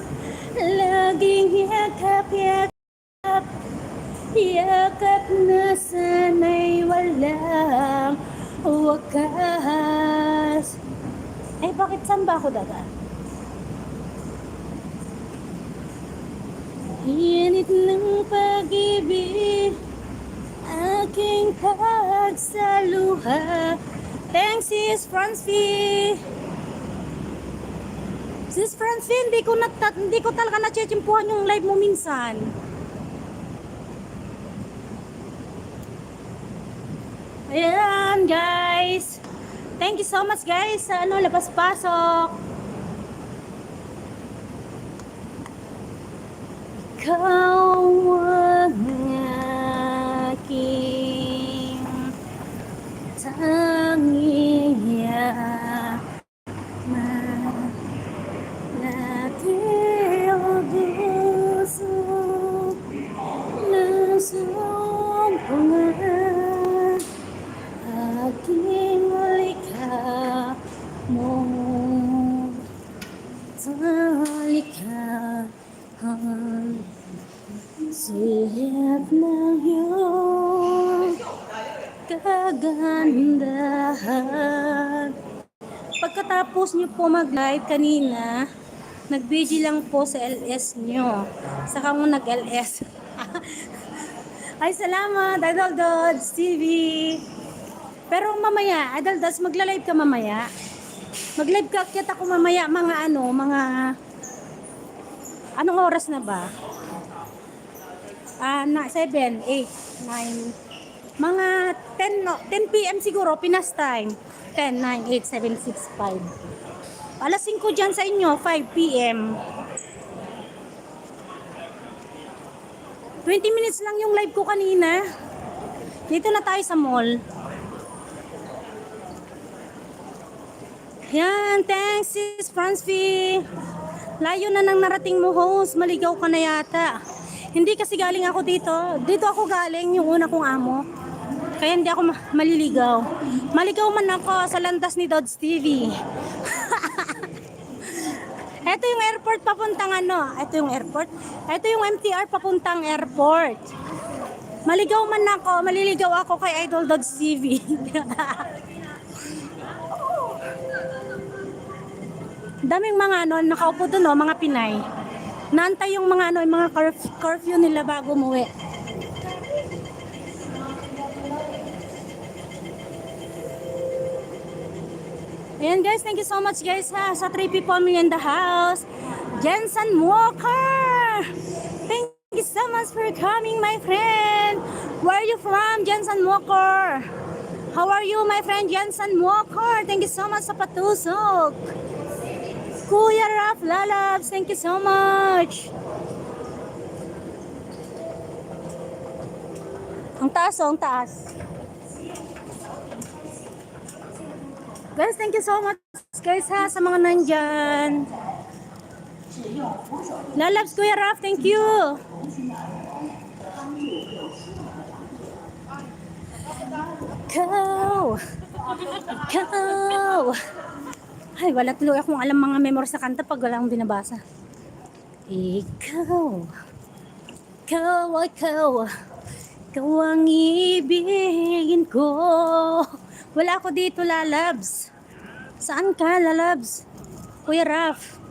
laging yakap-yakap, yakap na sana'y walang wakas. Ay, bakit saan ba ako dadaan? Init ng pag-ibig, aking pagsaluha. Thanks, Sis Francine. Sis Francine, hindi ko talaga na-chechimpuhan yung live mo minsan. Ayan, guys. Thank you so much, guys, sa labas-pasok. Ikaw ang aking tanging yaman, natil gusto na sumpungan aking likha mo, talikha. kagandahan. Pagkatapos nyo po mag-live kanina, nag-BG lang po sa LS nyo. Saka mo nag-LS. Ay, salamat, Idol Dodds TV. Pero mamaya, Idol Dodds, magla-live ka mamaya. Mag-live ka, kita ko mamaya anong oras na ba? 7, 8, 9, mga 10, no, 10 p.m. siguro, Pinas time. 10, 9, 8, 7, 6, 5. Alas 5 dyan sa inyo, 5 p.m. 20 minutes lang yung live ko kanina. Dito na tayo sa mall. Yan, thanks sis Francey. Layo na nang narating mo, host. Maligaw ka na yata. Hindi kasi galing ako dito. Dito ako galing, yung una kong amo. Kaya hindi ako maliligaw. Maligaw man ako sa landas ni Dodds TV. Ito yung airport papuntang ano. Ito yung airport. Ito yung MTR papuntang airport. Maligaw man ako. Maliligaw ako kay Idol Dodds TV. Daming mga nakaupo doon, mga Pinay. Naantay yung mga yung mga curfew nila bago umuwi. Ayan guys, thank you so much guys ha, sa 3 people me in the house. Jensen Walker! Thank you so much for coming my friend. Where are you from, Jensen Walker? How are you my friend Jensen Walker? Thank you so much sa patusok. Kuya Raf Lalabs, thank you so much. Ang taas ang taas. Guys, thank you so much guys ha sa mga nandyan. Lalabs Kuya Raf, thank you. Ikaw. Ay, wala tuloy akong alam mga memory sa kanta pag wala akong binabasa. Ikaw ang ibigin ko. Wala ako dito, Lalabs. Saan ka, Lalabs? Kuya Raf.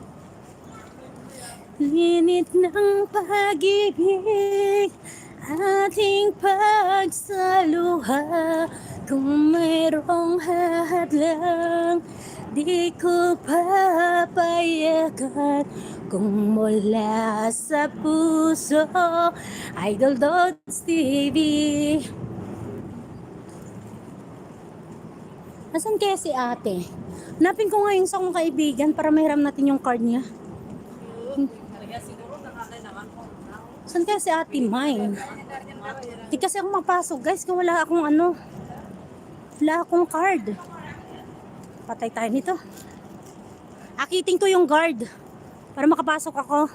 Linit ng pag-ibig, ating pagsaluha. Kung mayroong hadlang, di ko papayagan. Kung mula sa puso, Idol Dodds TV. Nasaan kaya si ate? Hanapin ko ngayon sa akong kaibigan para mahiram natin yung card niya. Saan kaya si ate mine? Di kasi ako mapasok guys kung wala akong wala akong card. Patay tayo nito. Akitin ko yung guard para makapasok ako.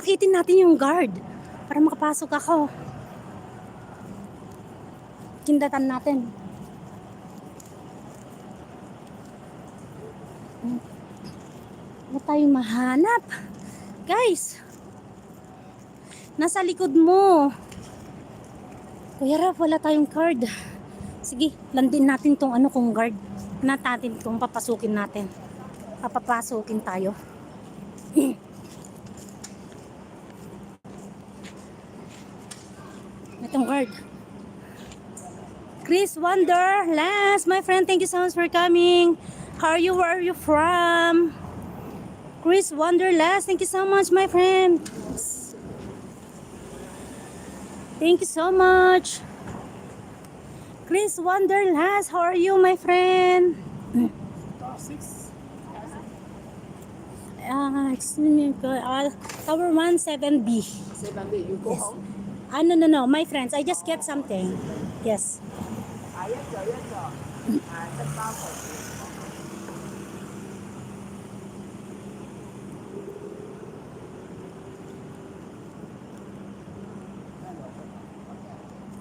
Akitin natin yung guard para makapasok ako. Kindatan natin. Wala tayong mahanap. Guys, nasa likod mo. Kuya Raf, wala tayong card. Sige, landin natin tong kong guard. Natin kung papasukin natin. Papapasukin tayo. Itong guard. Chris Wonder, last, my friend, thank you so much for coming. How are you? Where are you from? Chris Wonder, last, thank you so much, my friend. Thank you so much. Chris Wonderlast, how are you, my friend? Excuse me, Tower 1, 7B. 7B, you go Yes. home? No, my friends, I just get something. Yes. Yes, sir. That's powerful.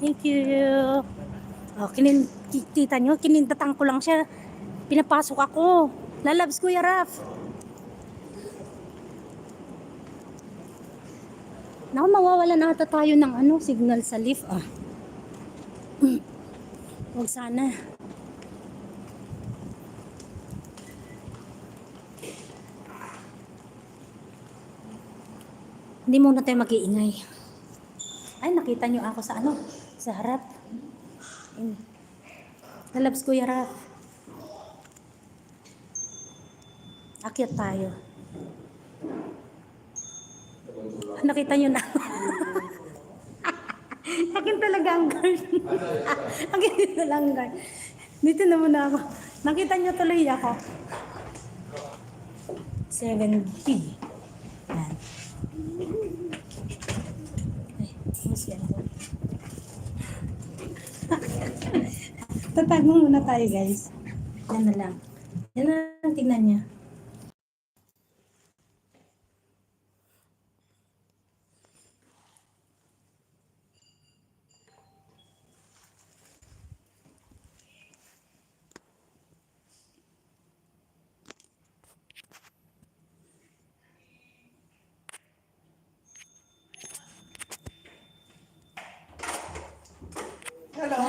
Thank you. Oh, kita nyo, kinintatan ko lang siya. Pinapasok ako. Lalabs Kuya Raf. Naku, mawawala na ata tayo ng signal sa lift. Huwag sana. Hindi muna tayo mag-iingay. Ay, nakita niyo ako sa ano? Sa harap. Ayun. Lalabs Kuya Raf. Akyat tayo. Nakita niyo na. Akin talaga ang guard. Akin talaga ang guard. Dito na muna ako. Nakita niyo tuloy ako. 7B. Yan. Ay, mas yan. Tatago muna tayo guys. Yan na lang. Yan na lang, tingnan niya.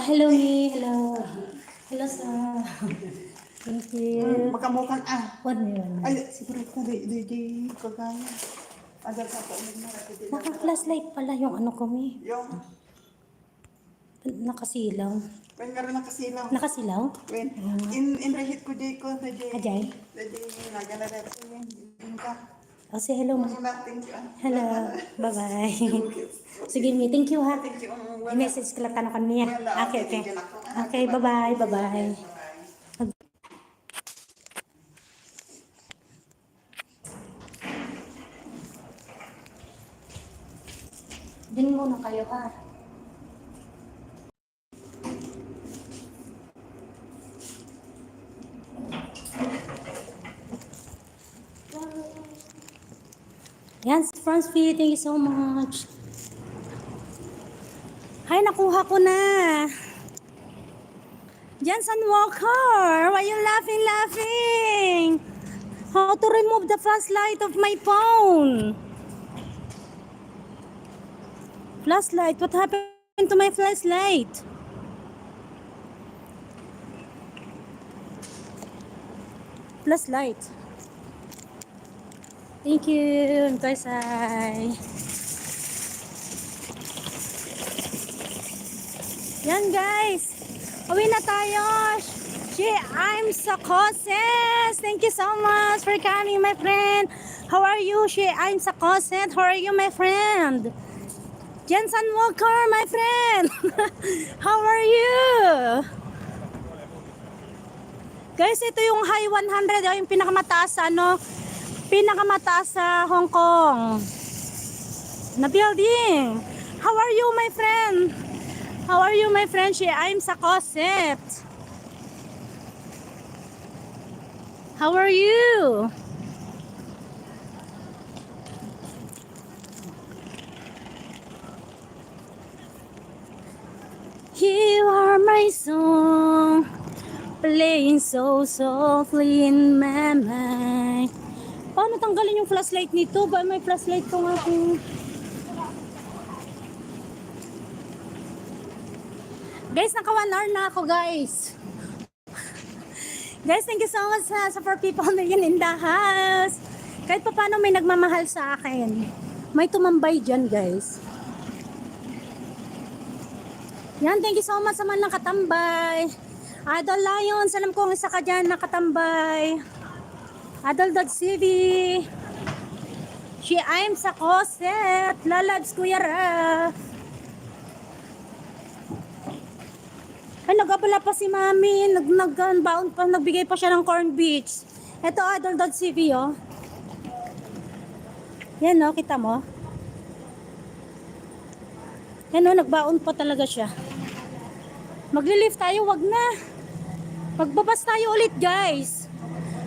Hello, me. Hello. Hello, sir. Thank you. Makamukan One minute. Ay, siguro ka di kagaya. Ada sa ko na Naka-flashlight pala yung ano ko, me. Yung Nakasilaw. when nga rin nakasilaw. Nakasilaw? When in rahit ko di ko na di. Ajay? Di nagalaret ko yun. Ka. Oh, say hello, ma. Thank you. Hello. Bye-bye. Sige, me. Thank you, ha. Thank you. I-message ko lang tanong niya. Okay, okay. Okay, bye-bye. Bye-bye. Din muna kayo, ha. Yan, Franz P, thank you so much. Ay, nakuha ko na. Jensen Walker, why you laughing? How to remove the flashlight of my phone? Flashlight, what happened to my flashlight? Flashlight. Thank you, Toysay. Yan guys, uwi na tayo. I'm Sakoses. Thank you so much for coming, my friend. How are you? I'm Sakoses. How are you, my friend? Jensen Walker, my friend. How are you? Guys, ito yung high 100, yung pinakamataas sa Hong Kong na building. How are you, my friend? How are you, my friend? I'm Sakoset. How are you? You are my song, playing so softly in my mind. Paano tanggalin yung flashlight nito? Ba may flashlight ko nga kung... Guys, naka 1 hour na ako, guys. Guys, thank you so much sa for people na yun in the house. Kahit pa paano may nagmamahal sa akin. May tumambay dyan, guys. Yan, thank you so much sa mga nakatambay. Adol Lions, alam kong isa ka dyan nakatambay. Adol.cv. I'm Sakoset. Lalads Kuya Raf. Ay, nagabala pa si Mami. Nag-bound pa, nagbigay pa siya ng corn beach. Ito, Adol.cv, oh. Yan, oh, kita mo. Yan, oh, nagbaon pa talaga siya. Magli-lift tayo, wag na. Magbabas tayo ulit, guys.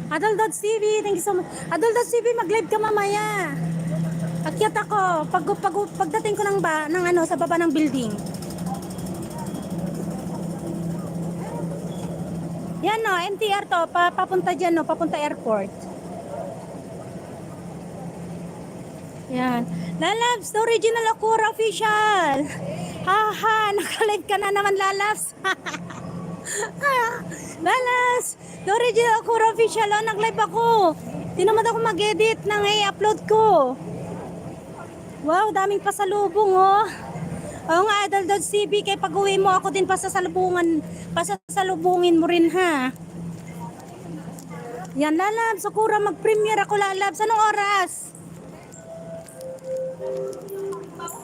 Adol.cv, thank you so much. Adol.cv, mag-live ka mamaya. Akyat ako. Pagdating ko ng sa baba ng building. Yan, no, MTR to. Papunta dyan, no, papunta airport. Yan. Lalabs, the original Akura official. Haha, nakalive ka na naman, Lalabs. Lalas! The original Kura official. Oh, nag-live ako. Tinamad ako mag-edit ng i-upload ko. Wow, daming pasalubong oh. Oo nga, Idol.cb, kay pag-uwi mo ako din pasasalubungin mo rin ha. Yan, Lalabs, Sakura, mag-premiere ako, Lalabs. Anong oras?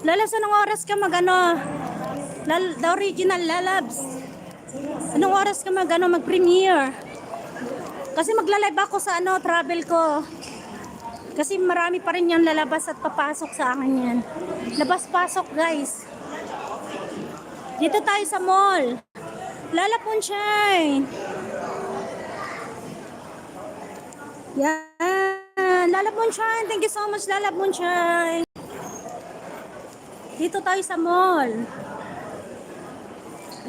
Lalabs, anong oras ka the original Lalabs. Anong oras ka mag-premiere? Kasi magla-live ako sa travel ko. Kasi marami pa rin yan lalabas at papasok sa akin yan. Labas-pasok, guys. Dito tayo sa mall. Lala Punshine. Yan. Lala Punshine. Thank you so much, Lala Punshine. Dito tayo sa mall.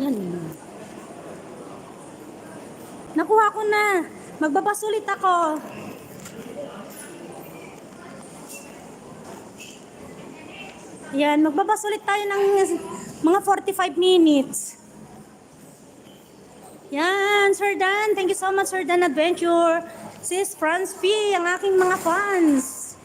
Yan. Nakuha ko na. Magbabas ulit ako. Yan. Magbabas ulit tayo ng mga 45 minutes. Yan, Sir Dan. Thank you so much, Sir Dan Adventure. Sis Franz P, ang aking mga fans.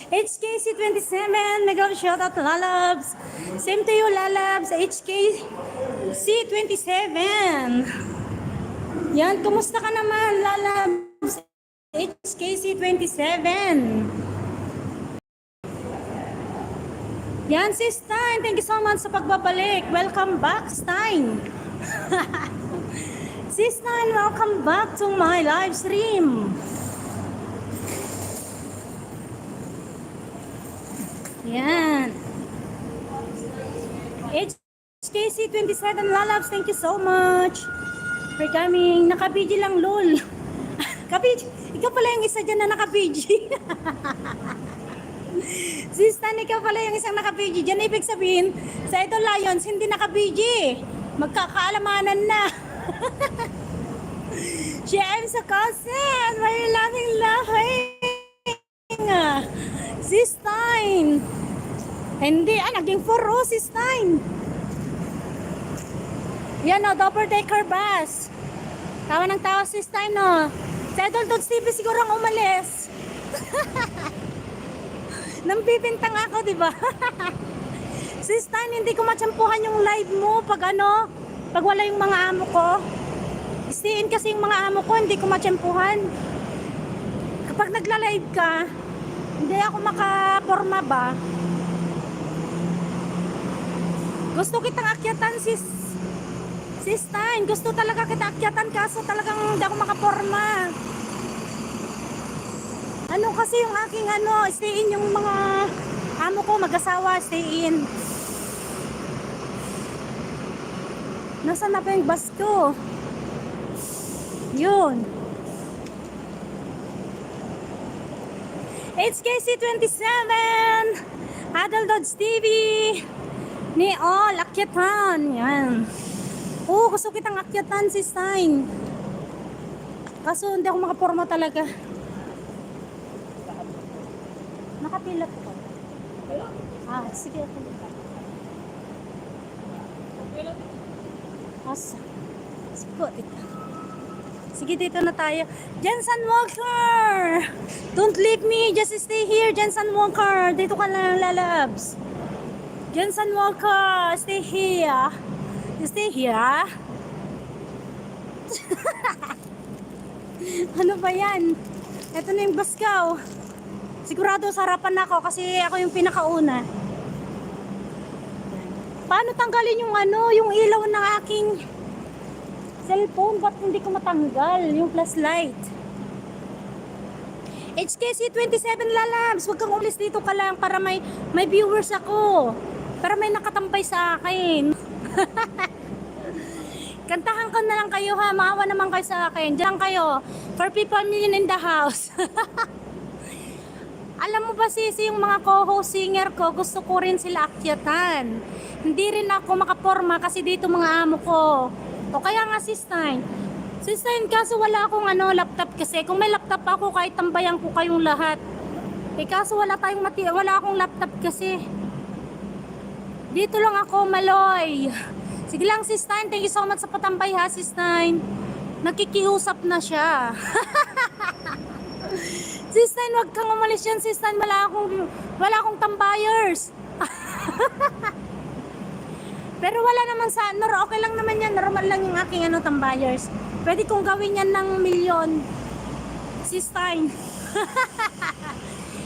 HKC27, mega shoutout to Lalabs. Same to you, Lalabs. HKC27. Yan, kumusta ka naman, Lalabs? HKC27. Yan, Sis Stein, thank you so much sa pagbabalik. Welcome back, Stein. Sis Stein, welcome back to my live stream. Yan. HKC27 Lalabs, thank you so much for coming. Naka-BG lang, lol. Ka-BG. Ikaw pala yung isa dyan na naka-BG. Sis Tan, ikaw pala yung isang naka-BG. Diyan ibig sabihin, sa Idol Lions, hindi naka-BG. Magkakaalamanan na. She I'm so consent. My loving Sis Tan. Hindi, naging 4 Sis Tan. Yan o, double decker bus. Tawa ng tawa Sis Tan o. Sa Idol.cb siguro ang umalis. Nampipintang ako, di ba? Sis Tan, hindi ko matsampuhan yung live mo pag wala yung mga amo ko. Istiin kasi yung mga amo ko, hindi ko matsampuhan. Kapag nagla-live ka, hindi ako makaporma ba? Gusto kitang akyatan, Sis Tan. Gusto talaga kita akyatan, kaso talagang hindi ako makaporma. Ano kasi yung aking stay in yung mga amo ko, mag-asawa, stay in. Nasaan na pa yung bus ko? Yun. HKC27 Adult.tv ni all akyatan. Yan. Oo, gusto kitang akyatan, Sis Stein. Kaso hindi ako makaporma talaga. Nakapila po. Sige ako. Sige, dito na tayo. Jensen Walker! Don't leave me, just stay here, Jensen Walker. Dito ka lang, Lalabs. Jensen Walker, stay here. Stay here. Ano ba yan? Ito na yung Baskaw. Sigurado sa harapan ako kasi ako yung pinakauna. Paano tanggalin yung ilaw ng aking cellphone? Ba't hindi ko matanggal yung plus light? HKC27 Lalabs, huwag kang ulis, dito ka lang para may viewers ako. Para may nakatambay sa akin. Kantahan ko na lang kayo ha, maawa naman kayo sa akin. Diyan kayo, for people in the house. Alam mo ba Sisi, yung mga co-host singer ko, gusto ko rin sila akyatan. Hindi rin ako makaporma kasi dito mga amo ko. O kaya nga Sis Stein, kaso wala akong laptop kasi. Kung may laptop ako, kahit tambayan ko kayong lahat. Kaso wala akong laptop kasi. Dito lang ako, Maloy. Sige lang, Sis Nine. Thank you so much sa patambay ha, Sis Nine. Nakikiusap na siya. Sis Nine, wag kang umalis yan, Sis Nine. Wala akong tambayers. Pero wala naman sa, okay lang naman yan. Normal lang yung aking tambayers. Pwede kong gawin yan ng milyon. Sis Nine.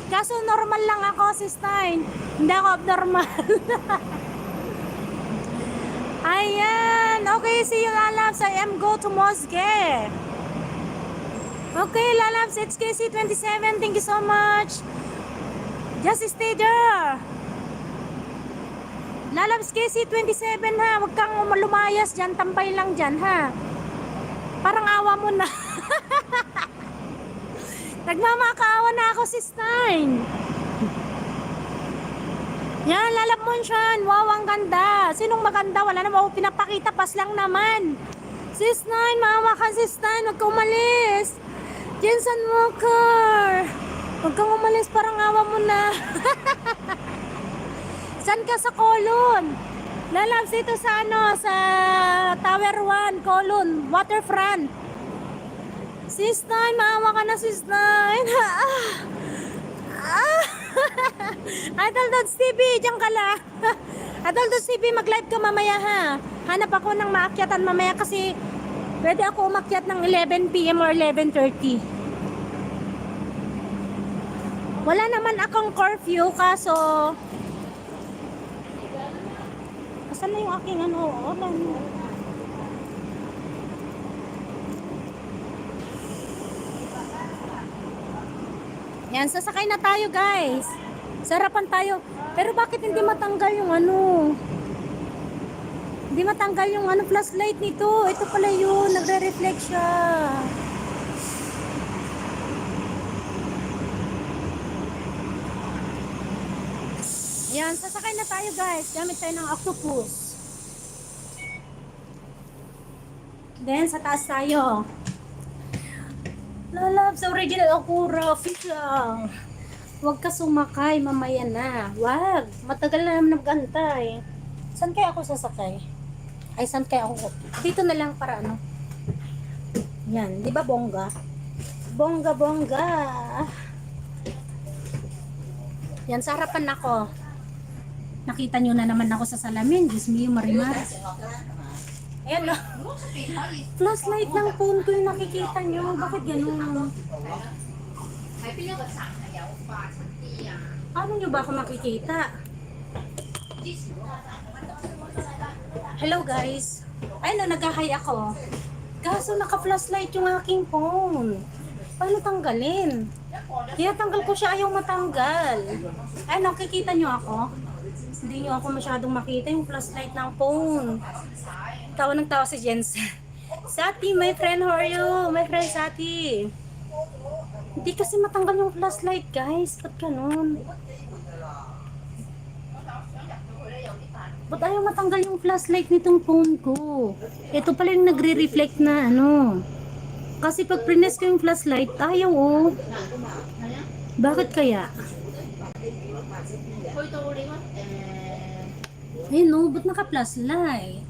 Kaso normal lang ako, Sis Nine. Hindi ako abnormal. Ayan. Okay, see you, Lalabs. I am go to Mosque. Okay, Lalabs, it's KC27. Thank you so much. Just stay there. Lalabs KC27 ha. Huwag kang lumayas dyan. Tambay lang dyan ha. Parang awa mo na. Nagmamakaawa na ako, Sis Nine. Yan, Lalab Monshan. Wow, ang ganda. Sinong maganda? Wala naman ako pinapakita. Pas lang naman. Sis Nine, maawa ka, Sis Nine. Huwag kang umalis. Jensen Walker. Huwag kang umalis. Parang awa mo na. Saan ka sa Colon? Lalabs ito sa sa Tower 1, Colon, Waterfront. Sis Nine, maawa ka na, Sis Nine. Idol Dods TV, diyan ka lang. Idol Dods TV, mag-live ka mamaya ha. Hanap ako ng maakyatan mamaya kasi pwede ako umakyat ng 11 PM or 11:30. Wala naman akong curfew kaso asan na yung aking Yan, sasakay na tayo guys. Sarapan tayo. Pero bakit hindi matanggal yung Hindi matanggal yung flashlight nito. Ito pala yun, nagre-reflect siya. Yan, sasakay na tayo guys. Gamit tayo ng octopus. Then, sa taas tayo. Lalabs, original Akura, official. Huwag ka sumakay, mamaya na. Wag, matagal na naman nag-antay. Saan kaya ako sasakay? Ay, saan kaya ako? Dito na lang para Yan, di ba bongga? Bongga, bongga. Yan, sa harapan ako. Nakita nyo na naman ako sa salamin. Diyos mo yung marimar. Ayan o. Flashlight ng phone ko yung nakikita nyo. Bakit ganun? Paano nyo ba ako makikita? Hello guys. Ayun o, nag-hi ako. Kaso naka-flashlight yung aking phone. Paano tanggalin? Kaya tanggal ko siya, ayaw matanggal. Ay, nakikita nyo ako? Hindi nyo ako masyadong makita yung flashlight ng phone. Tawa ng tawa si Jensen. Sati, my friend, how are you? My friend Sati. Hindi kasi matanggal yung flashlight, guys. Ba't ganun? Ba't ayaw matanggal yung flashlight nitong phone ko? Ito pala yung nagre-reflect na Kasi pag prines ko yung flashlight, ayaw Bakit kaya? Ayun ba't naka-flashlight?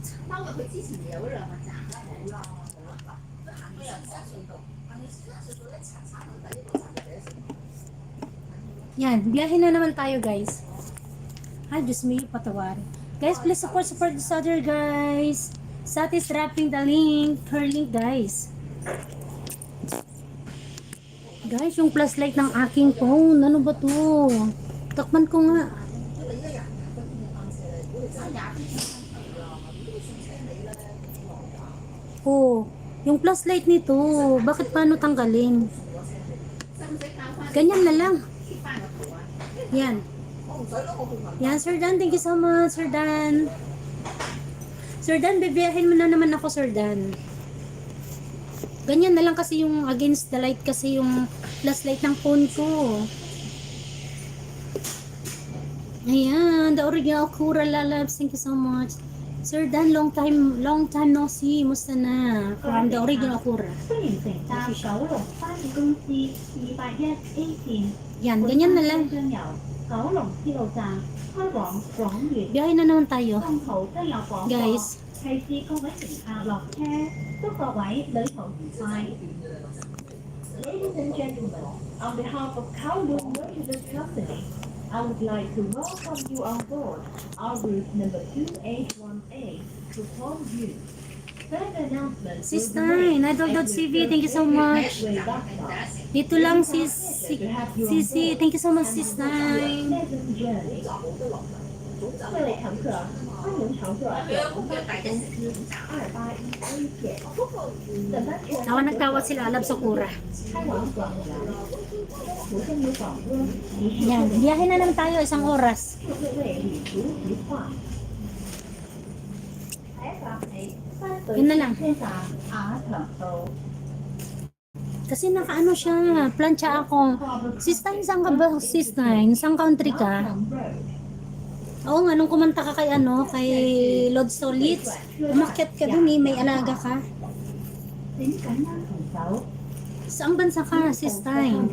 Yan, biyahe na naman tayo guys. Ay, Diyos me, patawarin. Guys, please support this other guys. Sati is dropping the link, her link guys. Guys, yung flashlight ng aking phone, ano ba to? Takpan ko nga. Yung flashlight nito, bakit paano tanggalin? Ganyan na lang. Yan. Yan, Sir Dan, thank you so much, Sir Dan. Sir Dan, bibiyahin mo na naman ako, Sir Dan. Ganyan na lang kasi yung against the light kasi yung flashlight ng phone ko. Ayan, the original Akura Lalabs, thank you so much. Sir Dan, long time no see. Musta na? From the original Akura. Yan, ganyan na lang. Biyahe na naman tayo. Guys, 係試過揾乘客落車，祝各位旅途愉快。Ladies and gentlemen, on behalf of Kowloon Merchandise Company, I would like to welcome you on board our route number 281A to Hongju. Further announcements will Sis be made Nine, Idol.cv, thank you so much. Dito lang sis, Sisi, thank you so much sis Nine. 各位乘客，欢迎乘坐九龙巴士公司281A 线。本班车 Tawa nagtawa sila Alab Sakura. 开往广州，途中有广播提示 Yan, biyahe na lang tayo isang oras. 各位旅途愉快。Yun na lang. 車站雅強道。 Kasi nakaano siya, plancha ako. Sis Nine, saan ka ba? Sis Nine, saan country ka? Oo nga, nung kumanta ka kay ano, kay Lord Solitz, umakyat ka dun eh, may alaga ka. 請緊握扶手， Saan bansa ka, Sis Nine?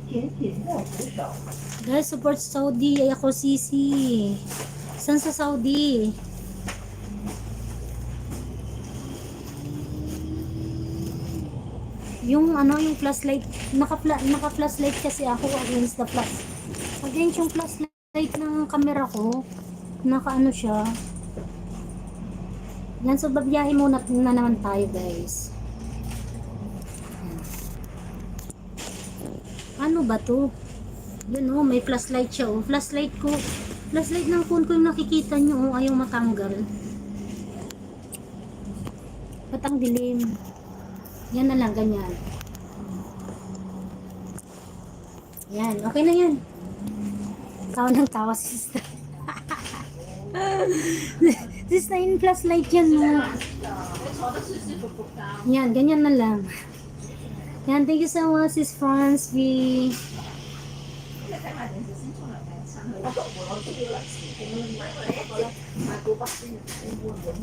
請緊握扶手。 Guys, support Saudi. Ay ako, Sisi. Saan sa Saudi? Yung ano, yung flashlight, naka flashlight kasi ako against the flash. Against yung flashlight ng camera ko, naka ano siya. Yan, so babiyahe muna na naman tayo, guys. Ano ba to? Yun oh, may flashlight siya oh. Flashlight ko. Flashlight ng phone ko yung nakikita nyo oh, ayaw matanggal. Ba't ang dilim? Yan na lang, ganyan. Yan, okay na yan. Tawa ng tawa, sister. Sister, yung flashlight yan no. Yan, ganyan na lang. Yan, thank you so much, Sis Franz V.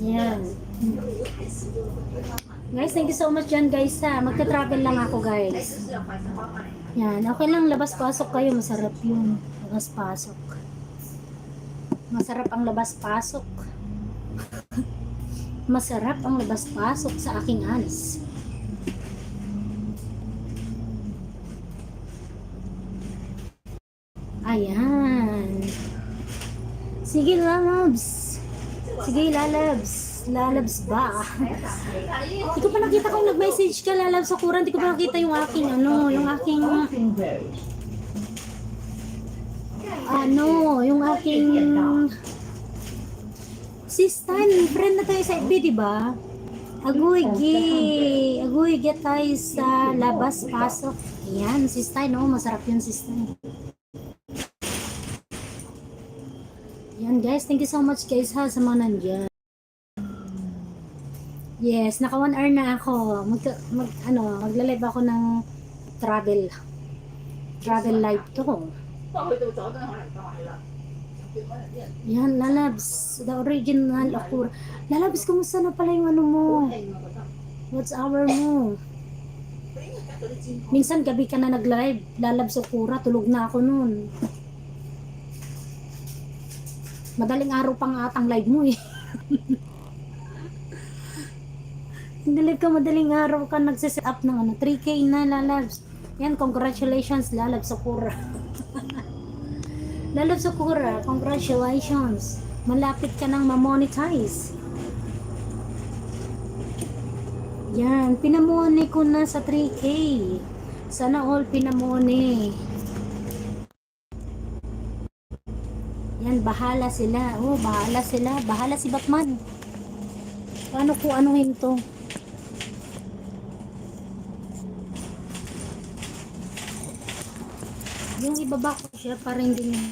Yan. Guys, thank you so much dyan guys ha. Magka-travel lang ako guys. Yan, okay lang labas-pasok kayo. Masarap yung labas-pasok. Masarap ang labas-pasok. Masarap ang labas-pasok sa aking anis. Ayan. Sige lalabs. Sige lalabs. Lalabs ba? Hindi ko pa nakita kung nag-message ka lalabs sa kuran. Hindi ko pa nakita yung aking ano, yung aking yung aking sistan, friend na tayo sa FB, diba? Agoy tayo sa labas pasok. Ayan, sistan, no? Masarap yun, sistan. Yan guys, thank you so much guys ha sa mga nandyan. Yes, naka 1 hour na ako. Magla-live ako ng travel live to. Yan, lalabs, the original Akura. Lalabs, kumusta na pala yung ano mo? What's hour mo? Minsan gabi ka na nag-live, lalabs Akura, tulog na ako nun. Madaling araw pang atang live mo eh. Nag-live ka madaling araw ka nagsiset up ng ano, 3K na lalabs. Yan, congratulations lalabs Sakura. Lalabs Sakura, congratulations. Malapit ka nang ma-monetize. Yan, pinamone ko na sa 3K. Sana all pinamone. Yan, bahala sila. Oh, bahala sila. Bahala si Batman. Paano ko anuhin to? Yung ibaba ko siya para hindi niya.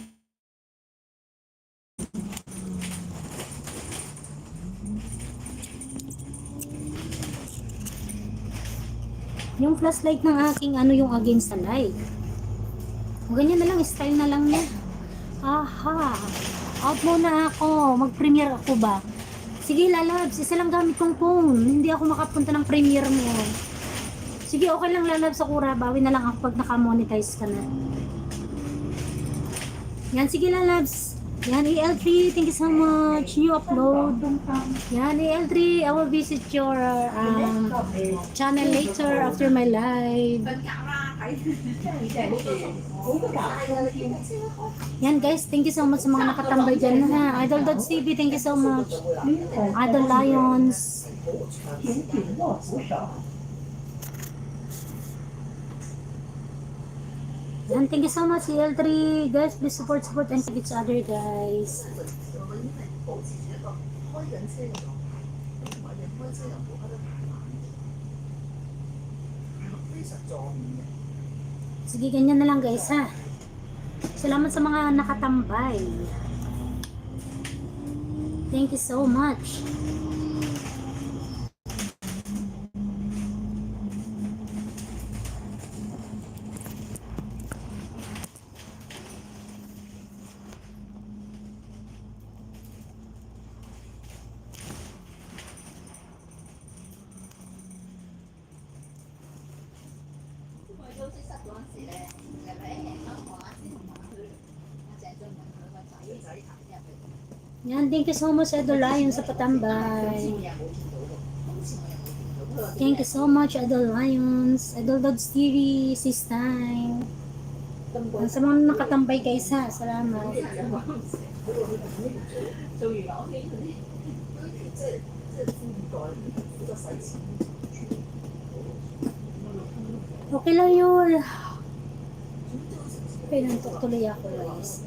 Yung flashlight ng aking ano yung against the light. O ganyan na lang, style na lang niya. Aha. Out muna ako. Mag-premiere ako ba? Sige, lalabs. Isa lang gamit kong phone. Hindi ako makapunta ng premiere mo. Sige, okay lang lalabs Sakura. Bawi na lang ako pag naka-monetize ka na. Yan, sige lalabs. Yan, EL3, thank you so much. New upload. Yan, EL3, I will visit your channel later after my live. Yan guys, thank you so much sa mga nakatambay dyan ha. Idol.cb, thank you so much. Idol Lions. And thank you so much, EL3. Guys, please support and keep each other, guys. Sige, ganyan na lang guys ha. Salamat sa mga nakatambay. Thank you so much. Yan, thank you so much, Idol Lion, sa patambay. Thank you so much, Idol Lions, Idol Dogs TV, Sis Time. Sa mga nakatambay guys ha, salamat. Okay lang yun. Okay, nantok tuloy ako guys.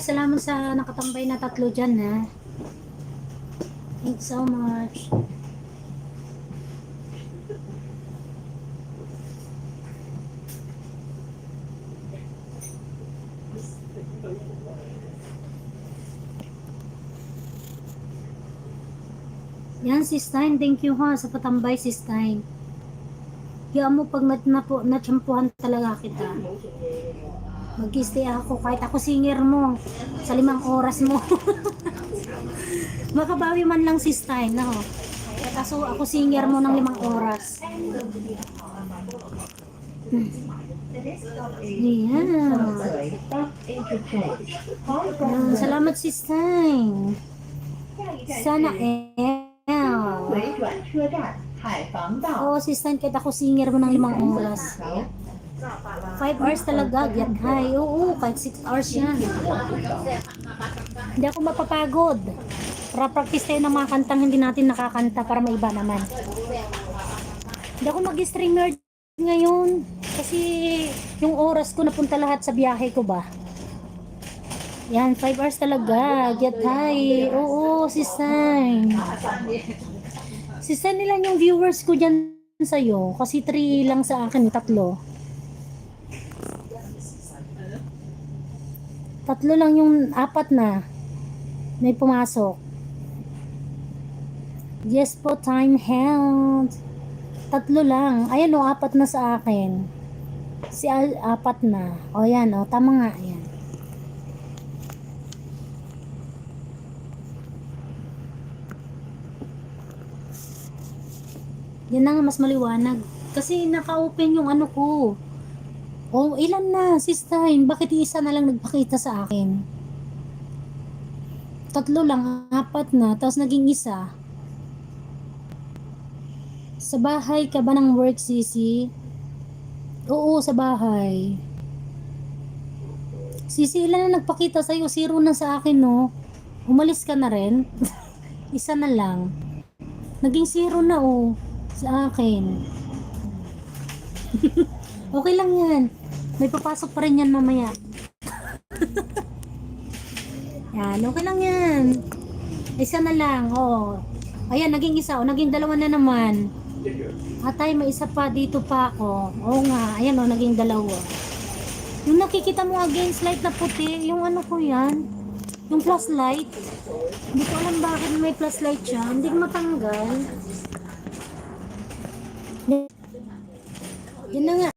Salamat sa nakatambay na tatlo dyan ha. Thank you so much. Yan, Sis Time, thank you ha sa patambay, Sis Time. Kaya mo pag natsampuhan talaga kita. Mag-stay ako kahit ako singer mo sa 5 oras mo. Makabawi man lang, Sis Time na ho. Kaso ako singer mo ng 5 oras. Yan. Salamat, Sis Time. Sana Oo, Sis Time, kahit ako singer mo ng 5 oras. 5 hours talaga, get high. Oo, kahit 6 hours yan. Hindi ako mapapagod. Para practice tayo ng mga kantang hindi natin nakakanta para maiba naman. Hindi ako mag-streamer ngayon. Kasi yung oras ko napunta lahat sa biyahe ko ba. Yan, 5 hours talaga. Get high. Oo, Sisan. Sisan nila yung viewers ko dyan sa'yo. Kasi 3 lang sa akin, 3. 3 lang yung 4 na may pumasok. Yes po, time held. 3 lang. Ayan o, 4 na sa akin. Si 4 na. O yan o, tama nga. Ayan. Yan na nga, mas maliwanag. Kasi naka-open yung ano ko. Oh, ilan na, Sis Time? Bakit isa na lang nagpakita sa akin? 3 lang, 4 na, tapos naging isa. Sa bahay ka ba ng work, Sisi? Oo, sa bahay. Sisi, ilan na nagpakita sa'yo? 0 na sa akin, no? Umalis ka na rin? Isa na lang. Naging 0 na, oh, sa akin. Okay lang yan. May papasok pa rin yan mamaya. Yan, okay lang yan. Isa na lang, oo. Ayan, naging isa, o naging dalawa na naman. Atay, may isa pa, dito pa ako. Oo nga, ayan o, naging dalawa. Yung nakikita mo against light na puti, yung ano ko yan, yung flashlight. Hindi ko alam bakit may flashlight siya, hindi ko matanggal. Yan na nga.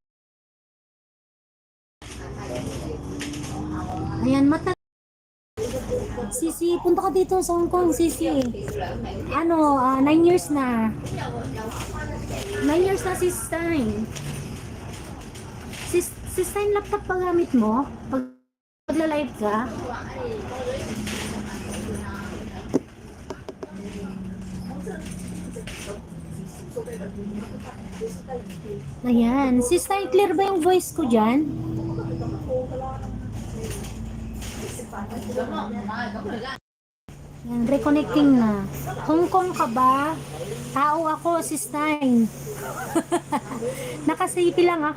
Ayan, Sisi, punta ka dito sa Hong Kong, Sisi. Ano, 9 years na. 9 years na si Stein. Si Stein, laptop pa gamit mo? Pagla-live ka? Ayan. Si Stein, clear ba yung voice ko dyan? Yan, reconnecting na. Hong Kong ka ba? Tao ako, si Stein. Nakasipi lang ako.